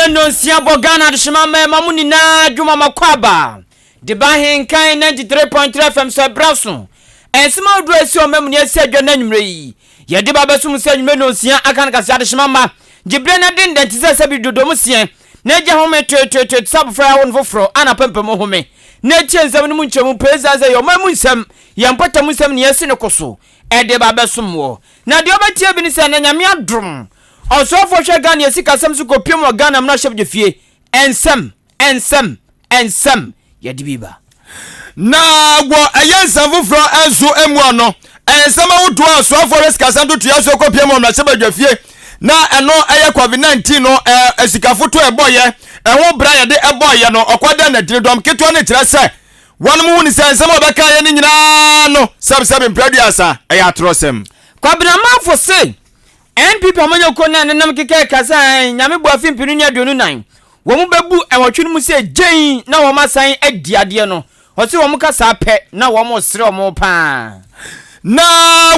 Anwummerɛ nnɔnsia bɔ Ghana adehyema mmarima mo nyinaa dwuma makɔ aba de ba Ahenkan 93.3 FM so ɛberɛ so. Nsɛm ahodoɔ a ɛsi ɔman mu ne asi adwa no anwummerɛ yi yɛde ba bɛsom sɛ anwummerɛ nnɔnsia aka no kase adehyema mma gye berɛ na dendɛn te sɛ sɛbi dodom seɛ na agya home toetoetoe te sɛ abɔfra a yɛawo no foforɔ a n'apampam home na tie nsɛm no mu nkyerɛmu pɛɛ ɛsiane sɛ yɛ ɔman mu nsɛm yɛn mpɔtam nsɛm ne yɛasi no ko so ɛde ba bɛsom wɔ na deɛ wobɛtie bi ne sɛ na Nyame adom Ɔsoafoɔ hwɛ Ghana yɛ sikasɛm so kɔpiem wɔ Ghana mmarahyɛbdwafie Nsɛm, nsɛm, nsɛm, yɛde bi ba. Na wɔ ɛyɛ nsɛm foforɔ nso mu a no, nsɛm ahodoɔ a ɔsoafoɔ hwɛ sikasɛm ntotoeɛ so kɔpiem wɔ mmarahyɛbadwafie na ɛno ɛyɛ COVID-19 no sikafoto ɛbɔyɛ ɛho bra yɛde ɛbɔyɛ no ɔkwa na adini dɔm ketewa no kyerɛ sɛ wɔn mu ne sɛ nsɛm a ɔbɛka yɛ no nyinaa no sɛbsɛbe mprɛduasa ɛyɛ atorɔsɛm. Kwabena Marfo se NPP amanyɔkuo no a nenam keka ɛka sɛ ae Nyame boa afe mpenu ne 24 wɔn bɛbu nwɔtwe no mu sɛ gyein na wɔn asan adi adeɛ no, ɔse wɔn ka saa pɛ na wɔn resere wɔn paa. Na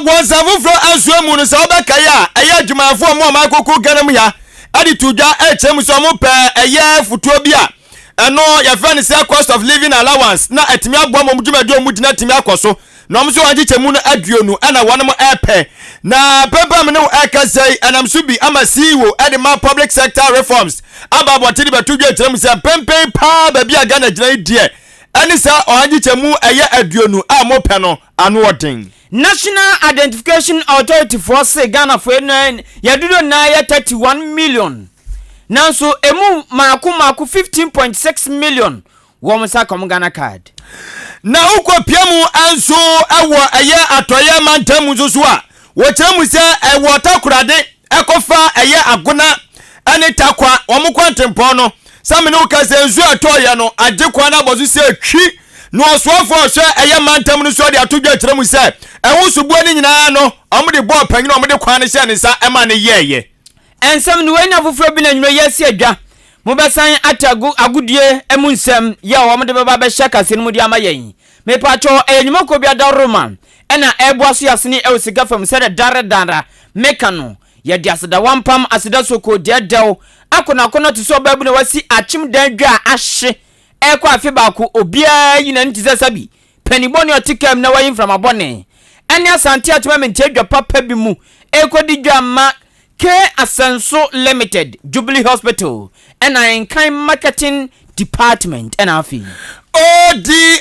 wɔ nsa foforɔ nsoɛ mu no sɛ wobɛkae a ɛyɛ adwumayɛfoɔ a wɔn a wɔakɔkɔ Ghana mu ha de to dwa ɛkyerɛ mu sɛ wɔn pɛ ɛyɛ fotoɔ bi a ɛno yɛfrɛ no sɛ cost of living allowance na atumi aboa ma wɔn dwumadie a wɔn gyina atumi akɔ so. Na wɔn nso wɔn nkyekyɛmu no aduonu ɛna wɔnom ɛpɛ. Na pɛmpɛm ne wo ɛkasa yi ɛnam so bi ama CEO ɛde ma public sector reforms aba abɔnten de bɛto dwa kyerɛ mu sɛ mpɛmpɛn paa baabi a Ghana gyina yi deɛ ɛne saa ɔha nkyekyɛmu ɛyɛ aduonu a mopɛ no ano ɔden. National Identification Authority foɔ se Ghanafoɔ yi yɛ dodoɔ nyinaa yɛ 31 million nanso ɛmu maako maako 15.6 million Wɔn nsa ka wɔn Ghana card. Na wokɔpia mu nso wɔ ɛyɛ atɔeɛ mantam mu nso so a, wɔkyerɛ mu sɛ ɛwɔ Takorade ɛkɔfa ɛyɛ Agona ne Tarkwa wɔn kwantempɔn no. Sɛ me ne wo ka sɛ nsuo a ɛtɔeɛ no agye kwan no abɔ so sɛ twi na ɔsoafoɔ a ɔhwɛ ɛyɛ mantam no so de ato dwa kyerɛ mu sɛ ɛho soboɔ no nyinaa no wɔde bɔɔ panyin a wɔde kwan no hyɛɛ ne nsa ma no yɛeɛ. Nsɛm no wei ne afoforɔ bi na nwura yi asi adwa. Mobɛsan ate ago agodie mu nsɛm yi a wɔde bɛba abɛhyɛ kaseɛ no mu de ama yɛn. Mepakyɛw, ɛyɛ nnwumakuo bi adaworoma na ɛreboa so yɛasene wɔ sika fam sɛdeɛ daradara meka no. Yɛde aseda wampam, aseda soko, dɛɛdɛw, akɔnɔakɔnɔ te sɛ ɔbaabunu a wasi akyem dan dwa a ahye ɛrekɔ afe baako, obiara yi n'ani te sɛ sabi Panin bɔne a ɔte kaa mu na wayi mframa bɔne ne Asante Akyem Amenkyɛ dwa papa bi mu rekɔdi dwa ma K Asanso Limited, Jubilee Hospital ɛna Nkan Marketing Department ɛna afei. ODI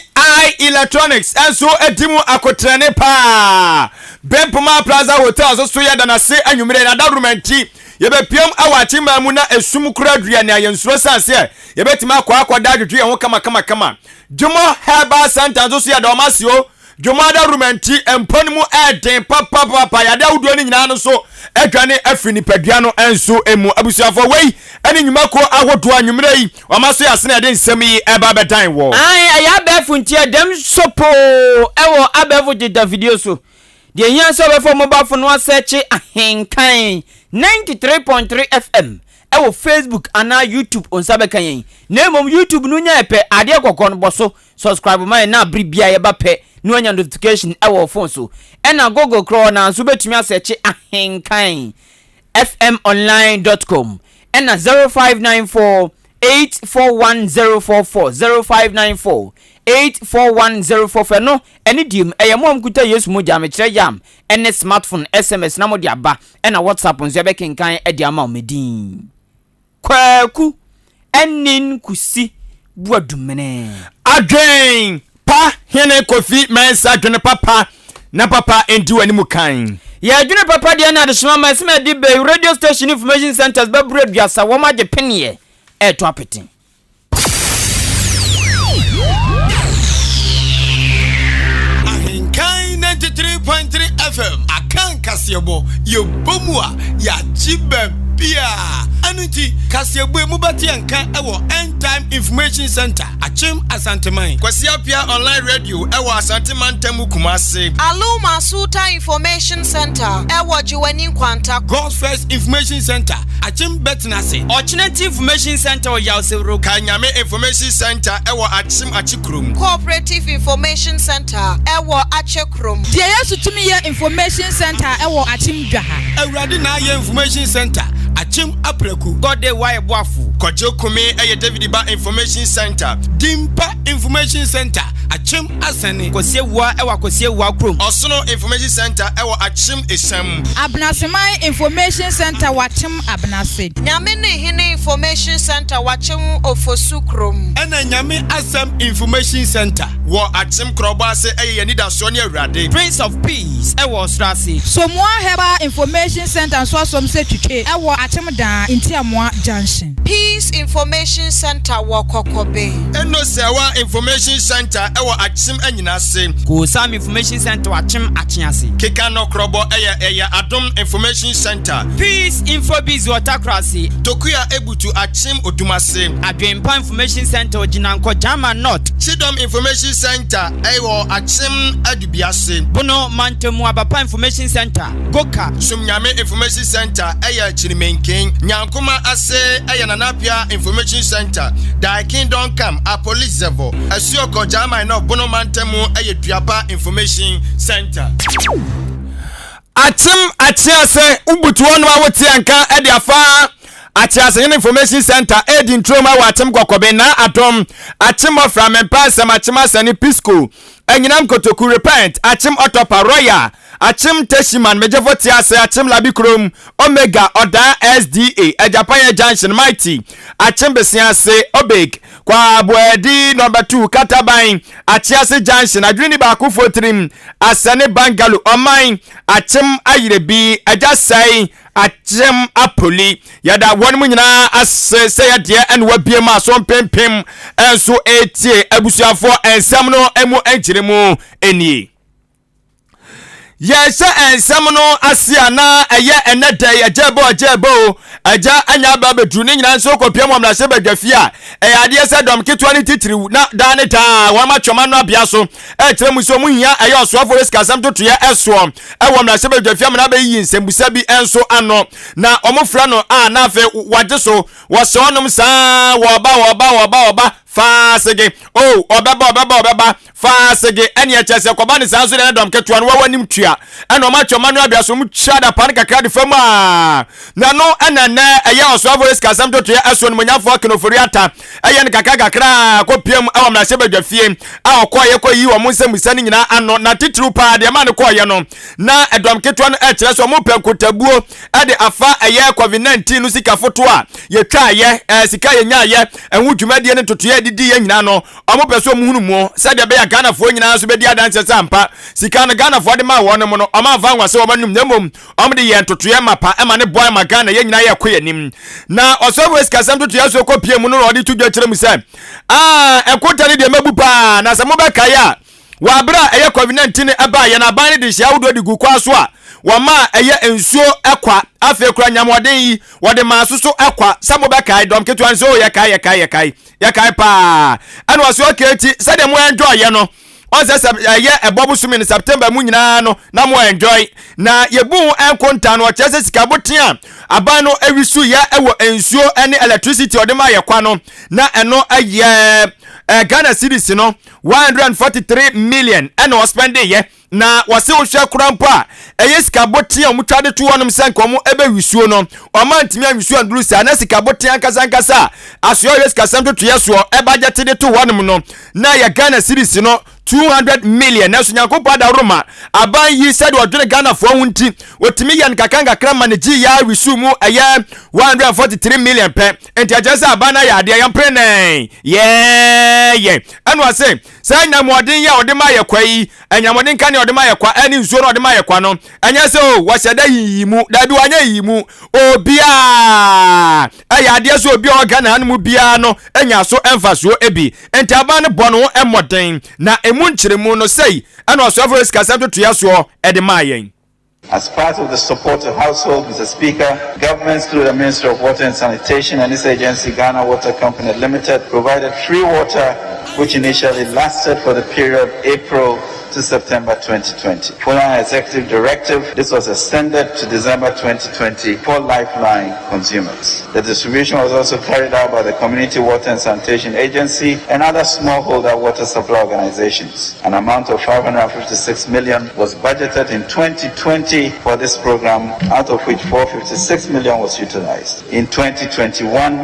Electronics nso di mu akotrɛne paa. Bempoma Plaza Hotel nso so yɛda no ase anwummere yi. N'adaworoma nti, yɛbɛpiam wɔ Akyemmaa mu na esum koraa duru yɛn a yɛnsuro sane sɛ yɛbɛtumi akɔ akɔda adwodwo yɛn ho kamakamakama. Dwomɔ Herbal Centre nso so yɛda wɔn ase o. Dwomɔ adaworoma nti, mpɔ no mu ɛɛden papapapa. Yadeɛ ahodoɔ no nyinaa no nso adwane afiri nipadua no nso mu. Abusuafoɔ, wei ne nnwumakuo ahodoɔ a anwummerɛ yi wɔn aso yɛ ase na yɛde nsɛm yi ɛreba abɛdan wɔ. Aane, ɛyɛ abɛɛfo nti ɛdɛm sopoo ɛwɔ abɛɛfo tetafidie so. Deɛ ɛhia sɛ wobɛfa wo mobile phone no asɛɛkye Ahenkan 93.3 FM ɛwɔ Facebook anaa YouTube wo nsa bɛka yɛn. Na mmom YouTube no nyaɛ pɛ, adeɛ kɔkɔɔ no bɔ so subscribe ma yɛn na bere biara yɛba pɛ na wanya notification ɛwɔ wo phone so. Ɛna Google korɔ na nso wobɛtumi asɛɛkye Ahenkan fmonline dot com ɛna 0594 841044 0594 841044 ɛno ɛne diem ɛyɛ mo a mokuta Yesu mogya mekyerɛ yam ɛne smartphone SMS na mode aba ɛna WhatsApp nso yɛbɛkenkan ɛde ama wo medin Kwaku Ɛnin Kusi Boadumene. Adwen pa hene Kofi Mensah dwene papa na papa ndi w'anim kan. Yɛ dwene papa deɛ na adesoma ma ɛsɛm a ɛde bɛ radio station information centers bɛboro aduasa wɔn agye peneɛ ɛɛtɔ apete. Ahenkan 93.3 FM Akan kaseɛbɔ yɛbɔ mu a yɛagye baabiaa ɛno nti kaseɛbɔ yi mobɛte yɛn nka ɛwɔ End Time Information Center Akyem Asanteman Kwasi Appiah Online Radio ɛwɔ Asante Mantam mu Kumase. Aluma Sultan Information Center ɛwɔ Gyewane Nkwanta. God's First Information Center Akyem Bɛtenase. Ɔkyenati Information Centre wɔ Yawsewuro. Kanyame Information Centre wɔ Akyem Akyekurom. Cooperative Information Centre wɔ Akyekurom. Deɛ Yesu Tumi Yɛ Information Centre wɔ Akyem Dwaha. Awurade Na Ayɛ Information Centre, Akyem Apraku. Gɔde Wae Boafo. Kwadwo Kumi yɛ David Ba Information Centre. Dimpa Information Centre, Akyem Asɛne. Kwasi Awuah wɔ Akwasi Awuah kurom. Ɔsono Information Centre wɔ Akyem Esiam. Abenaseman Information Centre wɔ Akyem Abenase. Nyame ne Hene Information Centre wɔ Akyem Ofosu kurom. Ɛna Nyame Asɛm Information Centre. Wɔ Akyem Korɔbɔ ase yɛ Yɛn Anidasoɔ ne Awurade. Prince of Peace wɔ Ɔsoro ase. Somoa Herbal Information Centre nso asom sɛ twitwe wɔ Akyem Daa, Ntiamoa Junction. Peace Information Centre wɔ Kɔkɔbe. Eno Serwa Information Centre wɔ Akyem Anyinase. Koosam Information Centre wɔ Akyem Akyease. Keka Nɔkorɔbɔ yɛ ɛyɛ Adom Information Centre. Peace Infobiz wɔ Takorase. Tokua Ebutu Akyem Odumase. Adwempa Information Centre wɔ Gyinankɔ Gyama North. Kyidɔm Information Centre wɔ Akyem Adubiase. Bono Mantamu Abapa Information Centre, Goka. Sumnyame Information Centre yɛ Kyirimenken. Nyankoma ase yɛ Nana Appiah Information Centre, Thy Kingdom Come, Apolizevo, Asuokɔ Gyama North Bono Mantamu yɛ Duapa Information Centre. Akyem Akyease, Wobutu hɔnom a wote anka de afa Akyease Hene Information Centre redi nturom wɔ Akyem Kɔkɔbe, Naa Adom, Akyem Mmɔfra, Mempa Asɛm, Akyem Asani, Pisco, Anyinam Kotoku, Repent, Akyem Ɔtɔpa, Royal, Akyem Teshiman, Megyefo Tease, Akyem Labi Kurom, Omega, Ɔdaa SDA, Agyapayɛ Junction, Mighty, Akyem Besease, Obeg, Kwaboadi Nɔmba 2, Kataban, Akyease Junction, Adwene Baako Fotirim, Asɛne Bungalow, Ɔman, Akyem Ayerebi, Agya Sɛe, Akyem Apoli. Yɛda wɔn mu nyinaa ase sɛ yɛdeɛ ɛna wabie mu aso mpempem nso etie abusuafoɔ nsɛm no mu nkyerɛmu nie. Yɛhyɛ nsɛm no ase a na ɛyɛ ɛnɛ da yi agya bɔ agya bɔ o agya anya aba abɛduru ne nyinaa nso kɔpia mu ɔmrahyɛ badwa fie a ɛyɛ adeɛ sɛ dɔm ketewa ne titiriw na daa ne daa wɔn atwam ano abea so ɛkyerɛ mu sɛ wɔn hia ɛyɛ ɔsoafoɔ yɛ sikasɛm totoeɛ ɛsoɔ ɛwɔ mmarahyɛ badwa fie amena bɛyiyi nsɛmbusa bi nso ano na wɔn frɛ no a na afei wagye so wɔsɛ ɔnom saa wɔba wɔba wɔba wɔba faa sege o oh, ɔbɛba ɔbɛba ɔbɛba Faa sege ɛne ɛkyɛ sɛ kɔba ne saa nso deɛ ne dɔm ketewa no wawa nim tua ɛna ɔma atwa ɔma no abia so ɔmo twa adapa no kakra de fa mu a na no ɛna nɛ ɛyɛ ɔsoafo yɛ sikasɛm totoeɛ ɛso nomonyafoɔ Ken Ofori-Atta ɛyɛ no kakra kakra kɔ pia mu ɛwɔ mmarahyɛ badwa fie a ɔkɔɔyɛ kɔ yi wɔn nsɛmmusa no nyinaa ano na titiriw paa deɛ ma no kɔɔyɛ no na ɛdɔm ketewa no ɛkyerɛ sɛ ɔmo pɛ nkotabuo ɛde afa ɛyɛ COVID-19 no sika foto a yɛtwaayɛ ɛɛ sika yɛnyaayɛ ɛho dwumadie ne ntotoeɛ ɛdidi yɛ nyinaa no Wɔn pɛ sɛ wɔn hunu mu sɛdeɛ ɛbɛyɛ a Ghanafoɔ nyinaa nso bɛdi adanseɛ sɛ ampa sika no Ghanafoɔ de maa wɔn no wɔn amfa anwa sɛ wɔn anum na mmom wɔn de yɛɛ ntotoeɛ mapa ɛma ne boae ma Ghana yɛn nyinaa yɛkɔ yɛn anim. Na ɔsɔfo sikasɛm ntotoeɛ so kɔ pie mu no na ɔde to dwa kyerɛ mu sɛ ah nkonta no deɛ mɛbu paa na sɛ mobɛkae a Wɔ abere a ɛyɛ Covid-19 ɛbaa yɛn aban no de nhyɛ ahodoɔ de gu kwa so a wɔmaa ɛyɛ nsuo kwa afei kora nyamoɔden yi wɔde maa soso kwa sɛ mobɛkae dɔm ketewa no sɛ o yɛkae yɛkae yɛkae yɛkae paa ɛna ɔsɛ okay ti sɛdeɛ mo enjoy yɛ no ɔn sɛ sɛ ɛyɛ ɛbɔ bosome no September mu nyinaa no na mo enjoy na yɛbu ho nkonta no ɔkyerɛ sɛ sika boten a aban no awisu yɛ ɛwɔ nsuo ne electricity ɔde ma yɛ kwa no na ɛno ɛyɛ Ghana cedis no 143 million ɛna ɔspɛnde yɛ Na wɔse wohwɛ koraa mpo a, ɛyɛ sika boten a wɔtwa de to hɔnom sɛ nka wɔn ɛbɛwisuo no, wɔn antumi anwisuo anduru saa. Na sika boten ankasa ankasa a asoɛ ɔyɛ sikasɛm totoeɛ soɔ ɛbagyɛte de to hɔnom no, na ɛyɛ Ghana cedis no 200 million. Nanso Nyankopɔn adaworoma, aban yi sɛdeɛ ɔdwene Ghanafoɔ ho nti, wɔtumi yɛ no kakra nkakra ma no gyee yɛ awisuu mu ɛyɛ 143 million pɛ. Nti ɛkyerɛ sɛ aban no ayɛ adeɛ, yɛmpere nɛn yɛɛyɛ. Ɛna ɔse, Saa anyamɔden yi a ɔde ma yɛ kwa yi, anyamɔden kanea a ɔde ma yɛ kwa, ɛne nsuo no a ɔde ma yɛ kwa no, ɛnyɛ sɛ o wɔhyɛ da yiyi mu, daabi wɔanyɛ yiyi mu. Obiara ɛyɛ adeɛ sɛ obi a ɔwɔ Ghana ha no mu biara no anya so mfasoɔ bi. Nti aban no bɔ ne ho mmɔden na emu nkyerɛmu no sei ɛna ɔsoafoɔ yɛ sikasɛm totoeɛ soɔ de maa yɛn. As part of the support to households, Mr. Speaker, governments through the Ministry of Water and Sanitation and its agency, Ghana Water Company Limited, provided free water, which initially lasted for the period April to September 2020. Following an executive directive, this was extended to December 2020 for lifeline consumers. The distribution was also carried out by the Community Water and Sanitation Agency and other smallholder water supply organizations. An amount of 556 million was budgeted in 2020 490 for this program, out of which 456 million was utilized. In 2021,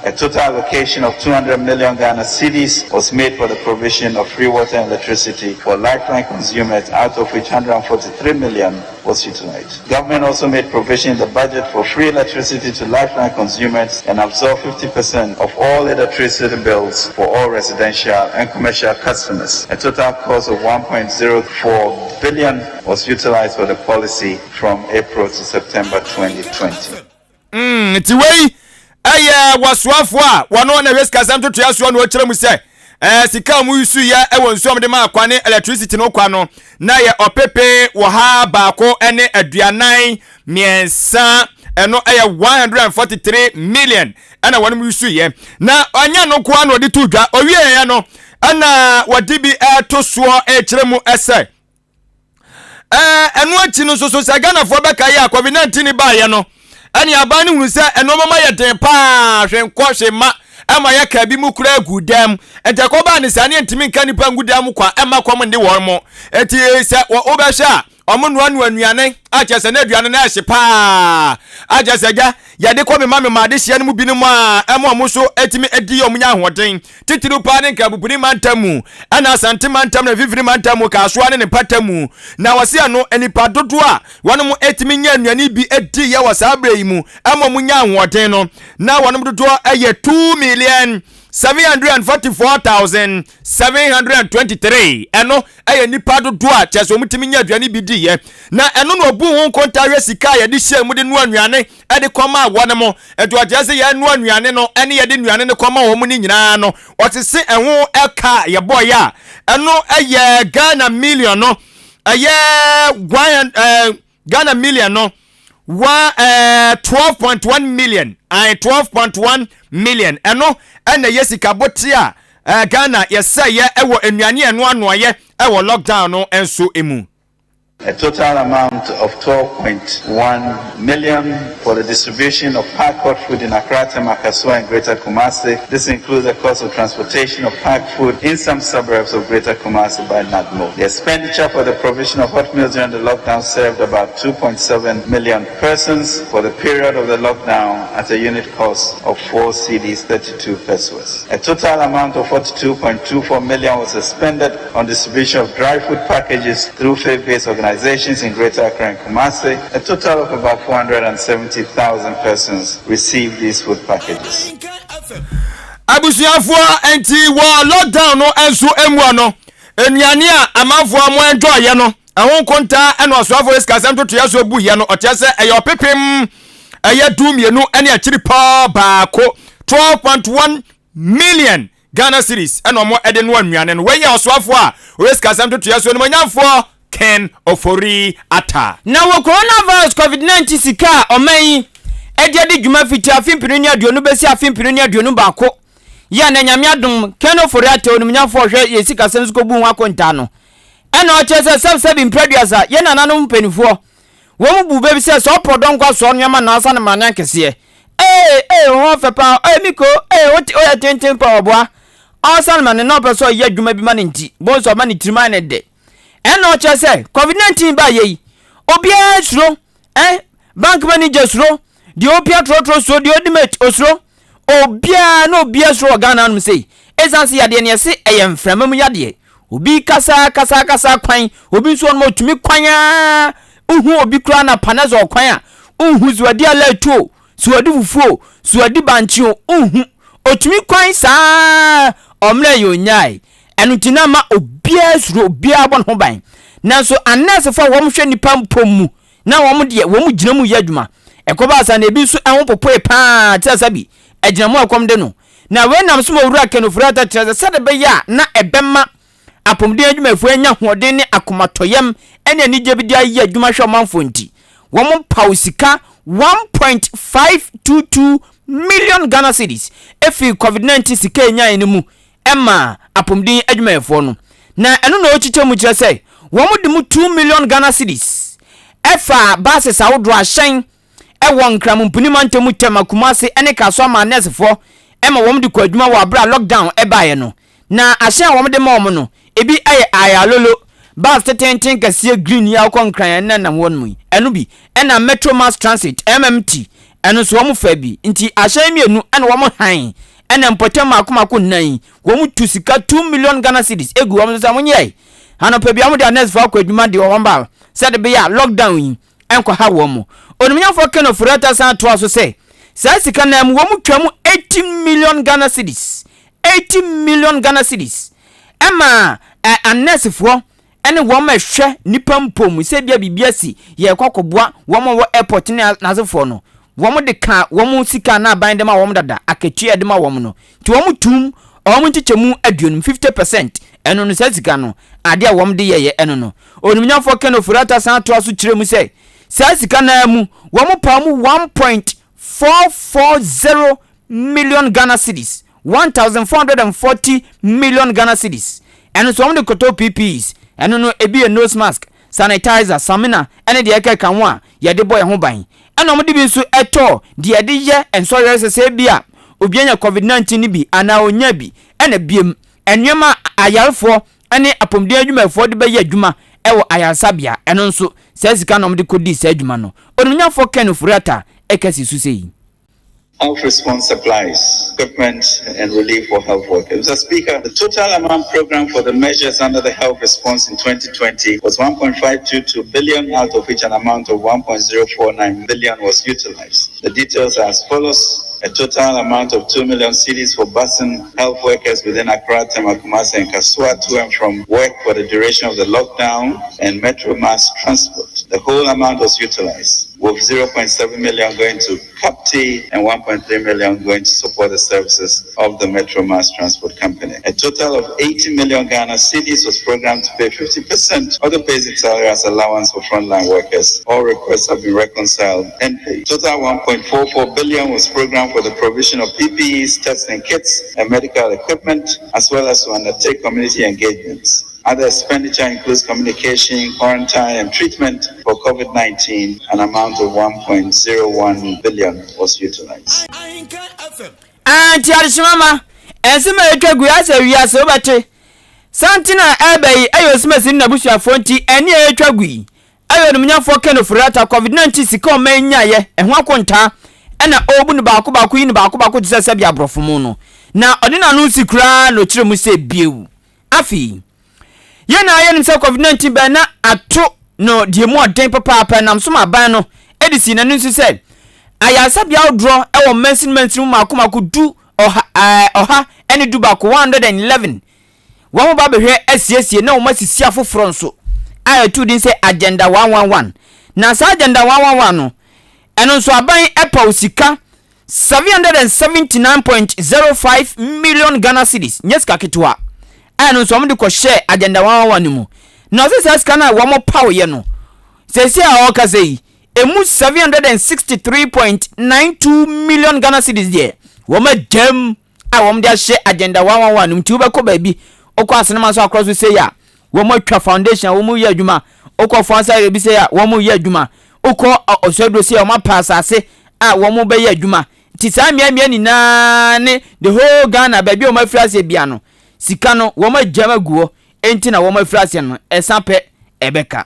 a total allocation of 200 million Ghana cedis was made for the provision of free water and electricity for lifeline consumers, out of which 143 million was utilized. Government also made provision in the budget for free electricity to lifeline consumers and absorbed 50% of all electricity bills for all residential and commercial customers. A total cost of 1.04 billion was utilized for the policy from April to September 2020. Mm, nti wei ɛyɛ wɔsoafoɔ a wɔno na ɛhwɛ sikasɛm totoa soɔ na wɔkyerɛ mu sɛ ɛɛ sika a wɔn yɛ ɛwɔ nsuo a wɔde ma akwa ne electricity no kwa no na yɛ ɔpepe wɔ ha baako ne 43 ɛno ɛyɛ 143 million ɛna wɔn mu yɛ na ɔnyɛ no nkoa na wɔde to dwa owie yɛ no ɛna wɔde bi ɛɛto soɔ ɛrekyerɛ mu ɛsɛ ɛno akyi no nso so sɛ Ghanafoɔ bɛka yɛ a COVID-19 baeɛ no ɛne aban no hunu sɛ ɛnoɔma ma yɛ den paa hwɛ nkɔ hwɛ ma ɛma yɛka bi mu kura agu dam nti ɛkɔbaa ne saa ne ntumi nka nipa ngu dam kwa ɛma kɔm nde wɔn mo nti sɛ wobɛhwɛ a ɔmo noa noa nnuane akyɛ sɛ na aduane no ɛhye paa akyɛ sɛ gya yɛde kɔ mema mema adehyeɛ no mu binom a ɛma ɔmo so atumi adi ɔmo nya ahoɔden titiriw paa ne Nkrabupuni mantam mu ɛna Asante mantam na Mfimfini mantam mu Kasoa ne ne mpata mu na wɔse ɛno nnipa dodoɔ a wɔnom atumi nya nnuane bi adi yɛ wɔ saa berɛ yi mu ɛma ɔmo nya ahoɔden no na wɔnom dodoɔ ɛyɛ 2,744,723. Ɛno ɛyɛ nnipa dodoɔ a kyerɛ sɛ wɔtumi nya aduane bi diiɛ na ɛno na ɔbu ho nkonta hwɛ sika a yɛde hyɛ mu de noa nnuane de kɔma wɔn mo. Ɛnti ɔkyerɛ sɛ yɛnoa nnuane no ɛne yɛde nnuane no kɔma wɔn no nyinaa no ɔsese ɛho ɛka a yɛbɔeɛ a ɛno ɛyɛ Ghana million no ɛyɛ one ɛɛ Ghana million no wa ɛɛ 12.1 million ae 12.1 million ɛno ɛna ɛyɛ sika bote a ɛɛ Ghana yɛsɛeɛ ɛwɔ nnuane ɛno anoayɛ ɛwɔ lockdown no nso mu. A total amount of 12.1 million for the distribution of packed hot food in Accra, Tema, Kasoa and Greater Kumasi. This includes the cost of transportation of packed food in some suburbs of Greater Kumasi by NADMO. The expenditure for the provision of hot meals during the lockdown served about 2.7 million persons for the period of the lockdown at a unit cost of 4 cedis 32 pesewas. A total amount of 42.24 million was expended on distribution of dry food packages through faith-based organizations in Greater Accra and Kumasi. A total of about 470,000 persons received these food packages. Abusuafoɔ nti wɔ lockdown no nso mua no, nnuane a amanfoɔ mo enjoy no, ɛho nkontaa ɛna ɔsoafoɔ sikasɛm totoeɛ so bu yɛ no, ɔkyerɛ sɛ ɛyɛ ɔpepem ɛyɛ 12 ɛne akyiri pɔɔ baako, 12.1 million Ghana cedis ɛna ɔmo ɛde noa nnuane no. Wei yɛ ɔsoafoɔ a ɔyɛ sikasɛm totoeɛ so animuonyamfoɔ Ken Ofori Atta. Na wɔ Coronavirus Covid-19 sika a ɔman yi de adi dwuma fiti afe 2020 bɛsi afe 2021 yi a na Nyame adom Ken Ofori Atta onimnyamfoɔ a ɔhwɛ yɛn sikasɛm so kɔbuu ho akontaa no ɛna ɔkyerɛ sɛ sɛbsɛbi mprɛduasa yɛn nananom mpaninfoɔ Wɔn mu bu bɛ bi sɛ, sɛ ɔpɔ dɔnkɔ asoa nneɛma na ɔsa no mmrane akɛseɛ. Ee, ee, wo ho ɔfɛ paa, ee, Miko, ee, wo te, woyɛ tenten paa, ɔboa. Ɔsa no ma no na ɔpɛ sɛ ɔyɛ adwuma bi ma no nti, bohu sɛ ɔma ne tirim ayɛ no dɛ. Ɛnna ɔkyerɛ sɛ, Covid-19 baeɛ yi, obiara suro, eh, bank manager suro, deɛ ɔpia trɔtrɔ suro, deɛ ɔdi mate osuro. Obiara na obiara suro wɔ Ghana hanom sei. Ɛsiane sɛ yadeɛ no yɛse ɛyɛ mframa mu yadeɛ. Obi kasa kasa kasa kwan, obi nso ɔnom ɔtumi kwan ara, wohu obi koraa na pa na sɛ ɔkwan a, wonhu sɛ wadi alert o, sɛ wadi fufuo o, sɛ wadi bankye o, wonhu. Ɔtumi kwan saa ɔmmerɛ yɛ ɔnyae. Ɛno nti na ama obiara suro, obiara bɔ ne ho ban. Nanso anɛɛsefoɔ a wɔhwɛ nnipa mpɔ mu na wɔn deɛ wɔn gyina mu yɛ adwuma. Ɛkɔbaa saa na ebi nso ho popoe paa te sɛ asabi, agyinamoa a ɛkɔm de no. Na wei nam so ma Owura Ken Ofori-Atta kyerɛ sɛ sɛdeɛ ɛbɛyɛ a na ɛbɛma apɔmuden adwumayɛfoɔ anya ahoɔden ne akomatɔyam ne anigyeɛ bi de ayɛ adwuma ahwɛ ɔmanfoɔ nti, wɔpaw sika 1.522 million Ghana cedis firii Covid-19 sika a ɛnyaeɛ no mu maa apɔmuden adwumayɛfoɔ no, na ɛno na ɔrekyekyɛ mu kyerɛ sɛ wɔde mu 2 million Ghana cedis faa buses ahodoɔ ahyɛn wɔ Nkran Mpuni mantam mu Tema, Kumasi ne Kasoa maa nɛɛsefoɔ ma wɔn de kɔ adwuma wɔ aberɛ a lockdown baeɛ no. Na ahyɛn a wɔde ma wɔn no, ebi yɛ Ayalolo, Bus tetenten kɛseɛ green yi a wokɔ Nkran a ɛnna nam hɔ nom yi, ɛno bi. Ɛna Metro Mass Transit, MMT, ɛno nso wɔn faa bi. Nti ahyɛn mmienu ɛna wɔn han ɛna mpɔtam mako mako nnan wɔn tu sika 2 million Ghana cedis egu wɔn so sɛ wɔn nyɛ. Anɔpa bi wɔn de anɛsfoɔ akɔ adwuma de wɔn ba sɛde bɛyɛ a lockdown yi ɛnkɔha wɔn mo. Onimnyamfoɔ Ken Ofori-Atta san toa so sɛ saa sika nan mu wɔn twa mu 80 million Ghana cedis, 80 million Ghana cedis, ɛma ɛ anɛsfoɔ ɛne wɔn a ɛhwɛ nipa mpom sɛ bia biribi asi, yɛkɔ akɔboa wɔn a wɔ airport ne n'asefoɔ no. Wɔn de ka wɔn sika na aban de ma wɔn dada, akatua de ma wɔn no, nti wɔn tum wɔn nkyekyɛmu 50, 50%. Ɛno no saa sika no, adeɛ a wɔn de yɛyɛ ɛno no. Onimnyamfoɔ Ken Ofori-Atta san toa so kyerɛ mu sɛ saa sika naa mu wɔn paa mu 1.440 million Ghana cedis, 1,440 million Ghana cedis, ɛno nso wɔn de kɔtɔ PPEs. Ɛno no ebi yɛ nose mask, sanitizer, samina ɛne deɛ ɛkeka ho a yɛde bɔ yɛn ho ban. Ɛna wɔn de bi nso ɛtɔ deɛ yɛde yɛ nsɔhwɛ sɛ sɛ bi a obi anya COVID-19 no bi anaa onya bi. Ɛna biem, nneɛma ayarefoɔ ne apɔmuden adwumayɛfoɔ de bɛyɛ adwuma ɛwɔ ayaresabea, ɛno nso saa sika na wɔn de kɔdi saa adwuma no. Onimnyamfoɔ Ken Ofori-Atta ɛka si so sɛ yi. Health response supplies, equipment, and relief for health workers. Mr. Speaker, the total amount programmed for the measures under the health response in 2020 was 1.522 billion, out of which an amount of 1.049 billion was utilized. The details are as follows. A total amount of 2 million cedis for busing health workers within Accra, Tema, Kumasi, and Kasoa to and from work for the duration of the lockdown and metro mass transport. The whole amount was utilized, with 0.7 million going to CAPTI and 1.3 million going to support the services of the Metro Mass Transport Company. A total of 80 million Ghana cedis was programmed to pay 50% of the basic salary as allowance for frontline workers. All requests have been reconciled and paid. Total 1.44 billion was programmed for the provision of PPEs, testing kits, and medical equipment, as well as to undertake community engagements. Other expenditure includes communication, quarantine, and treatment for COVID 19. An amount of 1.01 billion was utilized. Anti adehyemama ɛnsɛm a ɛtwa gu asɛ wiase wobɛte santen a ɛbɛ yi ɛyɛ osimasi ne n'abusuafoɔ, nti ɛne a ɛtwa gu yi ɛyɛ onimnyafoɔ Ken Ofori-Atta COVID-19 sika ɔman nyaeɛ ɛho akontaa, ɛna ɔrebu no baako baako yi no baako baako te sɛ sɛbi aborɔfo mu no, na ɔde n'ano si koraa na ɔkyerɛ mu sɛ bio. Afei yɛn na yɛnim sɛ COVID-19 bɛn na ato no deɛ mu ɔden papaapa, nam so ma aban no ɛde si n'ani nso sɛ ayaresabea ahodoɔ ɛwɔ mansin mansin mu mako mako du ɔha 111, 111, wɔn ba bɛhwɛ asiesie na wɔn asisi afoforɔ nso a yɛtu din sɛ Agenda 111. Na saa Agenda 111 no, ɛno nso aban ɛpaw sika 779.05 million Ghana cedis, nyɛ sika ketewa, a ɛno nso wɔn de kɔhyɛ Agenda 111 no mu. Na ɔsɛ saa sika no a wɔn pawyɛ no sɛsi a ɔrekasa yi, emu 763.92 million Ghana cedis deɛ, wɔn agyam a wɔn de ahyɛ Agenda 111 no mu. Nti wobɛkɔ baabi, wokɔ Asenema so akorɔ so sei a, wɔn atwa foundation a wɔn yɛ adwuma. Wokɔ fɔnsa bi sei a, wɔn yɛ adwuma. Wokɔ ɔsɔduro sei a, wɔn apa asase a wɔn bɛyɛ adwuma. Nti saa mmeammea nyinaa ne the whole Ghana baabi a wɔn afiri aseɛ bia no, sika no wɔn agyam agu hɔ, enti na wɔn afiri aseɛ no ɛsa pɛ ɛbɛka.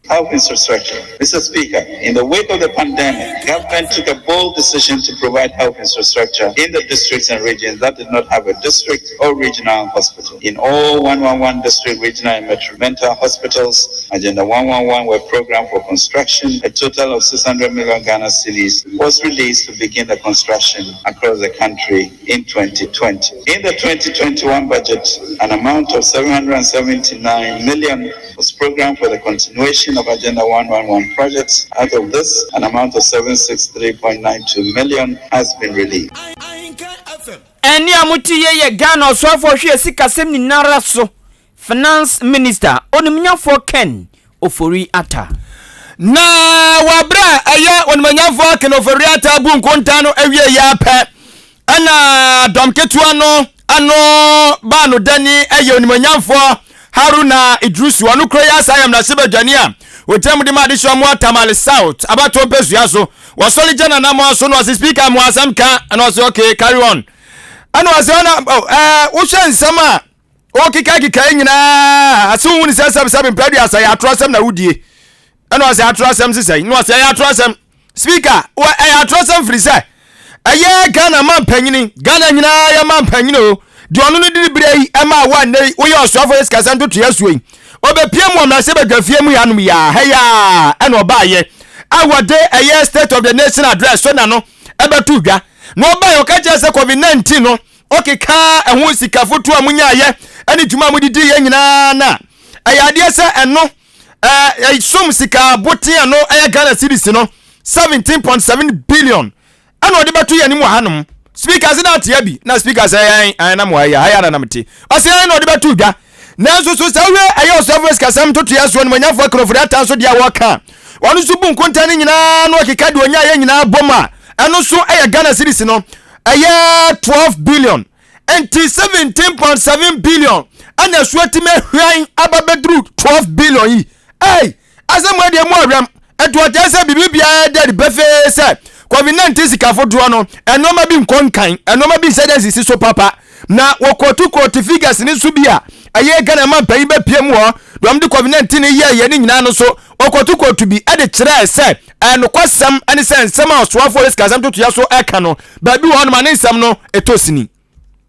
Health infrastructure. Mr. Speaker, in the wake of the pandemic, government took a bold decision to provide health infrastructure in the districts and regions that did not have a district or regional hospital. In all 111 district, regional, and metro mental hospitals, Agenda 111 were programmed for construction. A total of 600 million Ghana cedis was released to begin the construction across the country in 2020. In the 2021 budget, an amount of 779 million was programmed for the continuation of Agenda 111 projects. Out of this, an amount of 763.92 million has been released. Ɛne a mote yɛ yɛ Ghana ɔsoafoɔ hwɛ sikasɛm nyinara so, Finance Minister, Onimnyafoɔ Ken Ofori Atta. Na wɔaberɛ a ɛyɛ onimanyamfoɔ Ken Ofori Atta bu nkonta no awie yɛ apɛ, ɛna dɔm ketewa no ano baa no dani ɛyɛ onimanyamfoɔ Haruna Idrisu. Ɔno kuro yi asa yɛ mmarahyɛbadwani a wɔgyina mu de ma adehyɛ mu Tamale South abatoɔ mpɛsua so. Wɔsɔre gya nanam so no, ɔse, "Speaker, mo asɛm ka." Ɛna ɔse, "Okay, carry on." Ɛna ɔse, ɔna ɛɛ wohwɛ nsɛm a Wokekakekae nyinaa ase wohu ne sɛ sɛbsɛbe mpɛ aduasa yɛ atorɔsɛm na wodie. Ɛna ɔsɛ atorɔsɛm sesɛn na ɔsɛ ɛyɛ atorɔsɛm. Speaker, wɔ ɛyɛ atorɔsɛm firi sɛ ɛyɛ Ghana ma mpanyini, Ghana nyinaa yɛ ma mpanyini o. Deɛ ɔno no de ne berɛ yi ɛma wo a nnɛ yi woyɛ ɔsoafoɔ yɛ sikasɛm ntotoeɛ soɔ yi. Ɔbɛpie mu wɔ mmarahyɛbadwafie mu hanom yi a, ha yi a ɛna ɔbaayɛ a wɔde ɛyɛ State of the Nation Address so na no ɛbɛto dwa. Na ɔbaeɛ ɔka kyerɛ sɛ COVID-19 no Ɔkekaa ɛho sika fotoɔ a monyaeɛ ne dwuma a mode diiɛ nyinaa no a, ɛyɛ adeɛ sɛ ɛno ɛsom sika boten a no ɛyɛ Ghana cedis no 17.7 billion ɛna ɔde bɛto yɛn anim wɔ hanom. Speaker sɛ na atea bi na speaker sɛ ɛn ɛn na mo ayɛ ha yɛ na mete ɔsɛ ɛn na ɔde bɛto dwa. Nanso so sɛ wohwɛ ɛyɛ ɔsɔfo sikasɛm ntotoeɛ soɔ animuonyamfoɔ Akanofori Atta nso deɛ a wɔka ɔno nso bu nkonta no nyinaa na ɔkeka deɛ ɔnyaeɛ nyinaa bom a ɛno nso ɛyɛ Ghana cedis no ɛyɛ 12 billion nti 17.7 billion ɛna ɛso atumi ahwan aba bɛduru 12 billion yi ei asɛm mu adeɛ mu awɛm ɛto ɔkyerɛ sɛ biribi biara da adi pefee sɛ covid-19 sika fodoɔ no nneɛma bi nkɔ nkan nneɛma bi nhyɛ dɛ nsisi so papa na wɔkɔtu kɔɔte figures ne nso bi a ɛyɛ Ghana ma mpanyin bɛpie mu hɔ dɔm de covid-19 yɛ yɛ ne nyinaa no so wɔkɔtu kɔɔtu bi de kyerɛɛ sɛ Nokwasɛm ne sɛ nsɛm a ɔsoafoɔ de sikasɛm totoeɛ so reka no, baabi wɔ hɔnom a ne nsɛm no tɔ sini.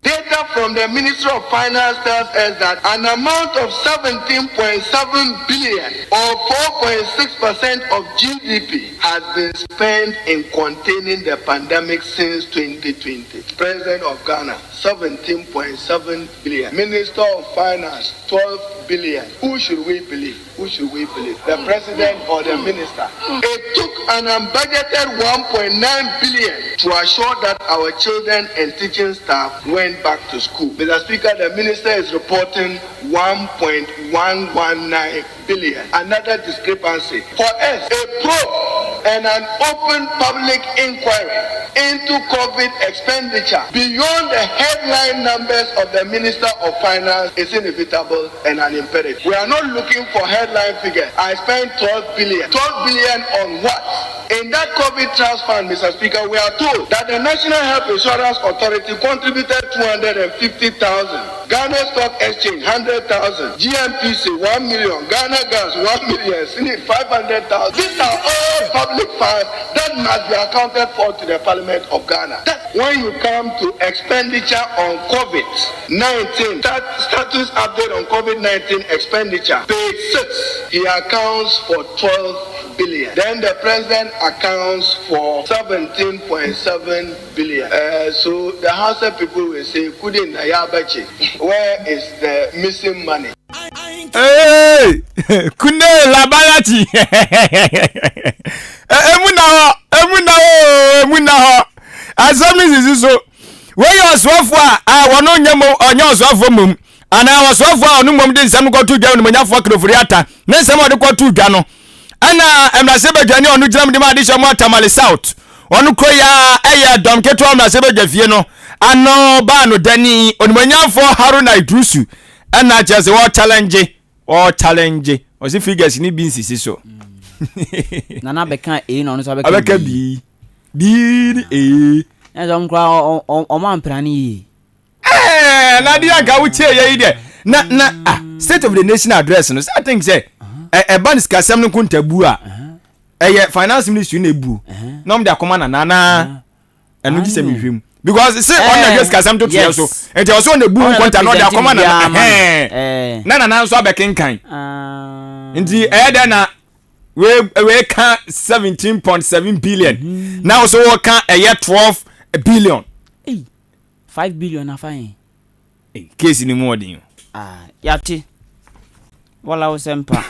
Data from the Ministry of Finance tells us that an amount of 17.7 billion or 4.6% of GDP has been spent in containing the pandemic since 2020. President of Ghana, 17.7 billion. Minister of Finance, 12 billion. Who should we believe? Who should we believe? The president or the minister? It took an unbudgeted 1.9 billion to assure that our children and teaching staff went back to school. Mr. Speaker, the minister is reporting 1.119 billion. Another discrepancy. For us, a probe and an open public inquiry into COVID expenditure beyond the headline numbers of the Minister of Finance is inevitable and an imperative. We are not looking for headline figures. I spent 12 billion. 12 billion on what? In that COVID trust fund, Mr. Speaker, we are told that the National Health Insurance Authority contributed 250,000. Ghana Stock Exchange, 100,000. GMPC, 1 million. Ghana Gas, 1 million. SNP, 500,000. These are all public funds that must be accounted for to the Parliament of Ghana. That when you come to expenditure on COVID-19, status update on COVID-19 expenditure, page 6, he accounts for 12 billion. Then the president accounts for 17.7 billion. Uh, so the Hausa people will say, Kudin Nayabachi, where is the missing money? Hey, kunde labayati. Emu na hɔ, emu na hɔ, emu na hɔ. Asɛm no sisi so. Wei yɛ ɔsoafoɔ a wɔn nyɛ mo ɔnyɛ ɔsoafoɔ mmom anaa ɔsoafoɔ a ɔno mmom de nsɛm no kɔto dwa onimonyamfoɔ Kenneth Ata ne nsɛm a ɔde kɔto dwa no ɛna mmarahyɛbadwani a ɔno gyina mu de ma adehyɛ mu Tamale South ɔno kuro yi a ɛyɛ dɔm ketewa mmarahyɛbadwa fie no ano baa no dani onimonyamfoɔ Haruna Iddrisu ɛna kyerɛ sɛ wɔ challenge wɔ challenge ɔsi figures ni bi nsisi so. Nana bɛka ee na ɔno nso abɛka bii bii ni ee. Ɛna sɛ ɔmo koraa ɔmo ampra ne yie. Ɛɛ na adeɛ anka wotie yɛ yi deɛ na na ah state of the nation address no sɛ I think sɛ ɛba ne sikasɛm no nkontabuo a ɛyɛ finance ministry na ebuo na ɔmo de akɔma nana na ɛno gye sɛ mehwɛ mu because sɛ ɔno na hwɛ sikasɛm to toɛ so nti ɔsɛ ɔna ebu nkonta na ɔde akɔma nana ɛhɛn na nana nso abɛkenkan nti ɛyɛ dɛ na wei wei ka 17.7 billion na ɔsɛ wɔka ɛyɛ 12 billion. 5 billion afa yɛn. Case ni mu ɔden o. Ah, yate. Wala wo sɛ mpa.